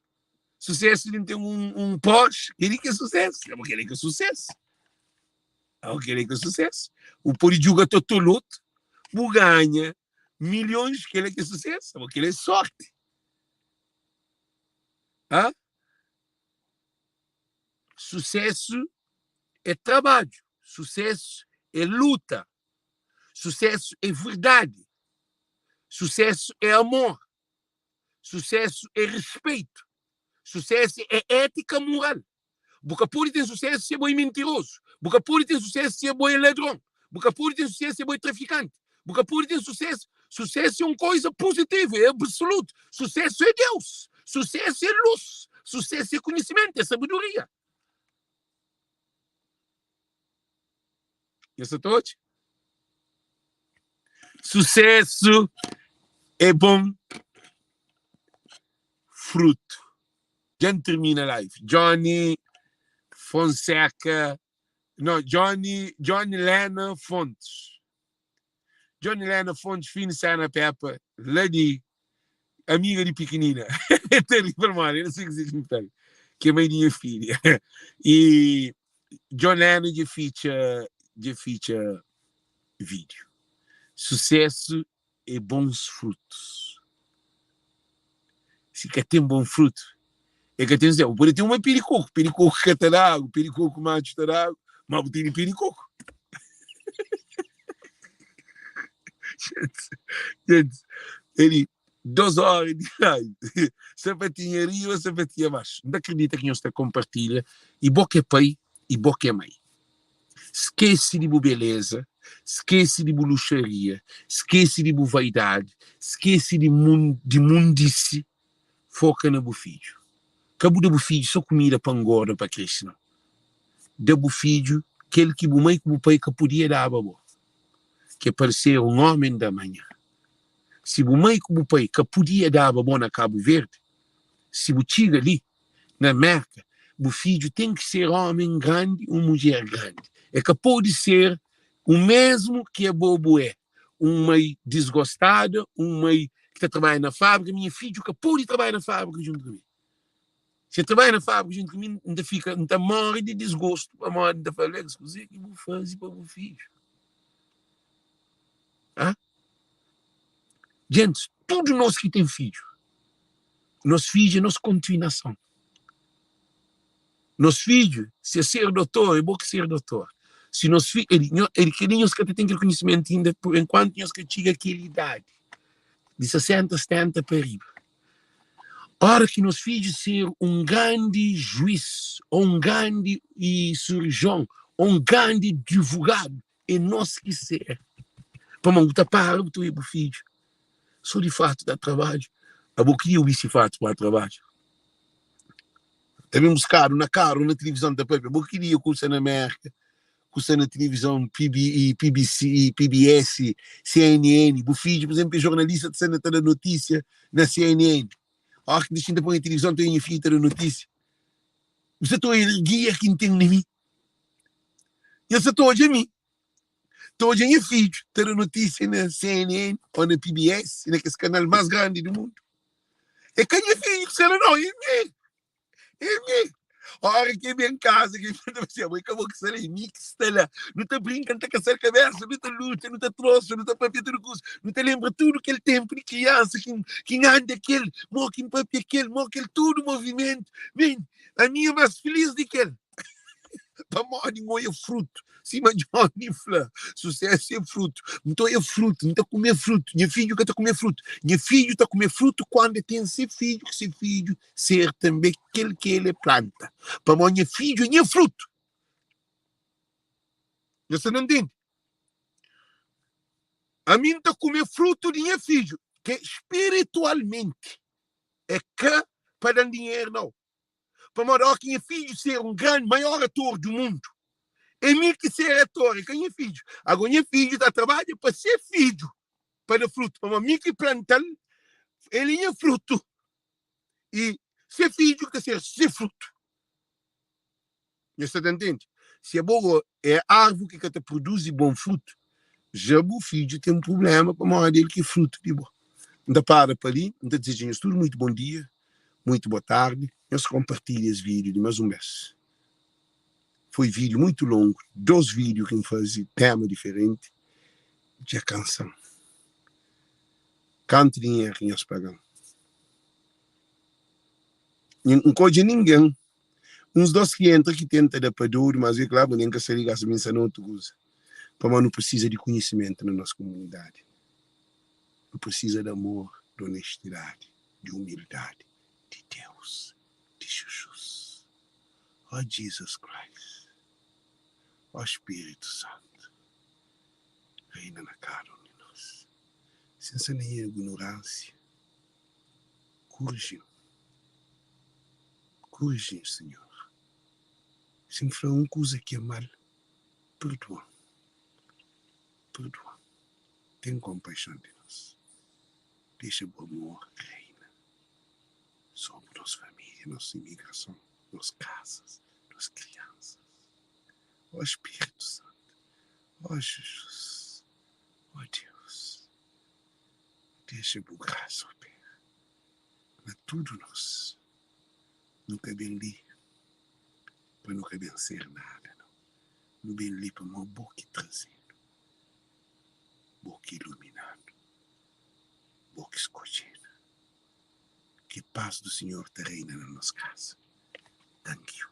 Susesu di N ten un un Porsche, kel-li ki é susesu. Kel-li ki é susesu. Kel-li ki é susesu. Bu pode djuga totolotu, bu ganha milhons, kel-li ki é susesu. Kel-li é sorti. Ha? Susesu é trabadju, susesu é luta. Susésu é verdadi. Susésu é amor. Susésu é respeito. Susésu é étika moral. Bu ka pode ten susésu si abo é mintirozu. Bu ka pode ten susésu si abo é ladron. Bu ka pode ten susésu si abo é trafikanti. Bu ka pode ten susésu. Susésu é un koza puzitivu, é absolutu. Susésu é Deus. Susésu é lus. Susésu é konhisimentu, é sabedoria. Nhos sa ta odja? Susesu é bon frutu. Dja N tirmina live. Johnny Fonseca, no, Johnny, Johnny Lena Fontes. Johnny Lena Fontes, fim de Sena Peppa, lá di amiga di pikinina. É terrível, mano. Eu não sei o que significa. Que é mãe de minha filha. E John Lennon dja fitxa dja fitxa vídeo. Sucesso é bons frutos. Si ka ten bom fruto, é ka ten sucesso. Bu pode ten uma pé di coco, pé di coco ka ta da agu, pé di coco matxu ta da agu, ma bu tene pé di coco. Gente, gente, ele 2 hora di live sapatinha riba sapatinha baxu N ta kridita ki nhos ta konpartilha i bo ki é pai i bo ki é mai skese di bu beleza skese di bu luxaria skese di bu vaidadi skese di mun di mundisi foka na bu fidju ka bu da bu fidju so kumida pa ngorda pa krese nau da bu fidju kel ki bu mai ku bu pai ka podia daba bo ki é pa el ser un omen di amanha. Si bu mai ku bu pai ka pudia daba bo na Kabu Verdi, si bu txiga li na Merka, bu fidju ten ki ser omen grandi un mudjer grandi. E ka pode ser u mesmu ki abo bu é, un mai disgostada, un mai ki ta trabadja na fabrika. Minha fidju ka pode trabadja na fabrika djuntu ku mi. Si el trabadja na fabrika djuntu ku mi, N ta fika, N ta more di disgostu pamodi N ta fla, Alex, kuzê ki bu faze pa bu fidju? Hã? Gentis, tudu nos ki ten fidju, nos fidju é nos kontinuason. Nos fidju, si es ser dotor, é bo ki ser dotor. Si nos fi, el, nho, el, kel-li nhos ka ta ten kel konhisimentu inda, pur enkuantu nhos ka txiga kel idadi di 60, 70 pa riba. Ora ki nos fidju ser un grandi juís, ô un grandi sirurjion, ô un grandi divogadu, é nos ki ser. Pamodi bu ta para bu ta obi bu fidju so di fatu da trabadju. Abo ki obi si fatu pa trabadju? Ta ben buskadu na karu, na tilivizon ta papia. Abo ki dia ku sta na Merka, ku sta na tilivizon PB, PBC, PBS, CNN. Bu fidju, pur izenplu, é jornalista, ta sta na ta da notisia na CNN. Ora ki ta xinta poi na tilivizon ta obi nha fidju ta da notisia. Bu sta ta obi alergia ki N ten na mi. Nha sa ta odja mi, ta odja nha fidju ta da notísia na CNN ô na PBS, na kes kanal más grandi di mundu. É ka nha fidju ki sta la, nau, é mi, é mi. Ora ki el ben kaza, ki el ta fla si, abo é ka bo ki sta la, é mi ki sta la. Nu ta brinka, nu ta kasal kabesa, nu ta luta, nu ta trosa, nu ta papia tudu kuza. Nu ta lenbra tudu kel tenpu di kriansa ki ki N anda kel, mo ki N papia kel, mo kel tudu movimentu. Men, ami é más filis di kel. Pamodi N oia frutu. Sima Johnny fla, susésu é frutu. N ta oia frutu, N ta kume frutu. Nha fidju ka ta kume frutu. Nha fidju ta kume frutu kandu el ten se fidju, ki se fidju ser tanbe kel ki el é planta. Pamodi nha fidju é nha frutu. Nhos ta ntende? Ami N ta kume frutu di nha fidju, ki spiritualmenti é ka pa da-m dinheru, nau. Pamodi óki nha fidju ser un grandi, maior ator di mundu, é mi ki ser ator, é ka nha fidju. Agora, nha fidju ta trabadja pa se fidju pa da frutu, pamodi mi ki planta-l, el é nha frutu, i se fidju ki ta ser se frutu. Nhos sta ta ntende? Si abo é arvu ki ka ta produzi bon frutu, ja bu fidju ten prubléma pamodi el ki é frutu di bo. N ta para pa li, N ta dizeja nhos tudu muitu bon dia, muitu bo tardi. Nhos konpartilha es vídiu di más un bês. Foi vídiu muitu longu, dôs vídiu ki N faze, téma diferenti, dja kansa-m. Kantu dinheru ki nhos paga-m? N ka odja ningen. Uns dos ki entra ki tenta da pa dodu, mas é klaru nen ka sa ligasa mi nsa na otu kuza. Pamodi nu presiza di kunhisimentu na nos komunidadi. Nu presiza di amor, di onestidadi, di umildadi, di Deus, di Xuxus. Oh Jesus Christ, oh Spiritu Santu, reina na kada un di nos. Si nsa na nha ignoransia, Kuriji-m, kuriji-m, Sinhor. Si N fla un kuza ki é mal, purdua-m, purdua-m. Ten konpaixon di nos. Dexa bu amor reina sobri nos família, nos imigrason, nos kazas, nos kriansas. Ó Spiritu Santu, ó Jizus, ó Deus. Dexa bu grasa opera na tudu nos. Nu ka ben li pa nu ka ben ser nada, nau. Nu ben li pamodi bo ki traze-nu, bo ki ilumina-nu, bo ki skodje-nu. Ki pas du Sinhor ta reina na nos kasa. Thank you.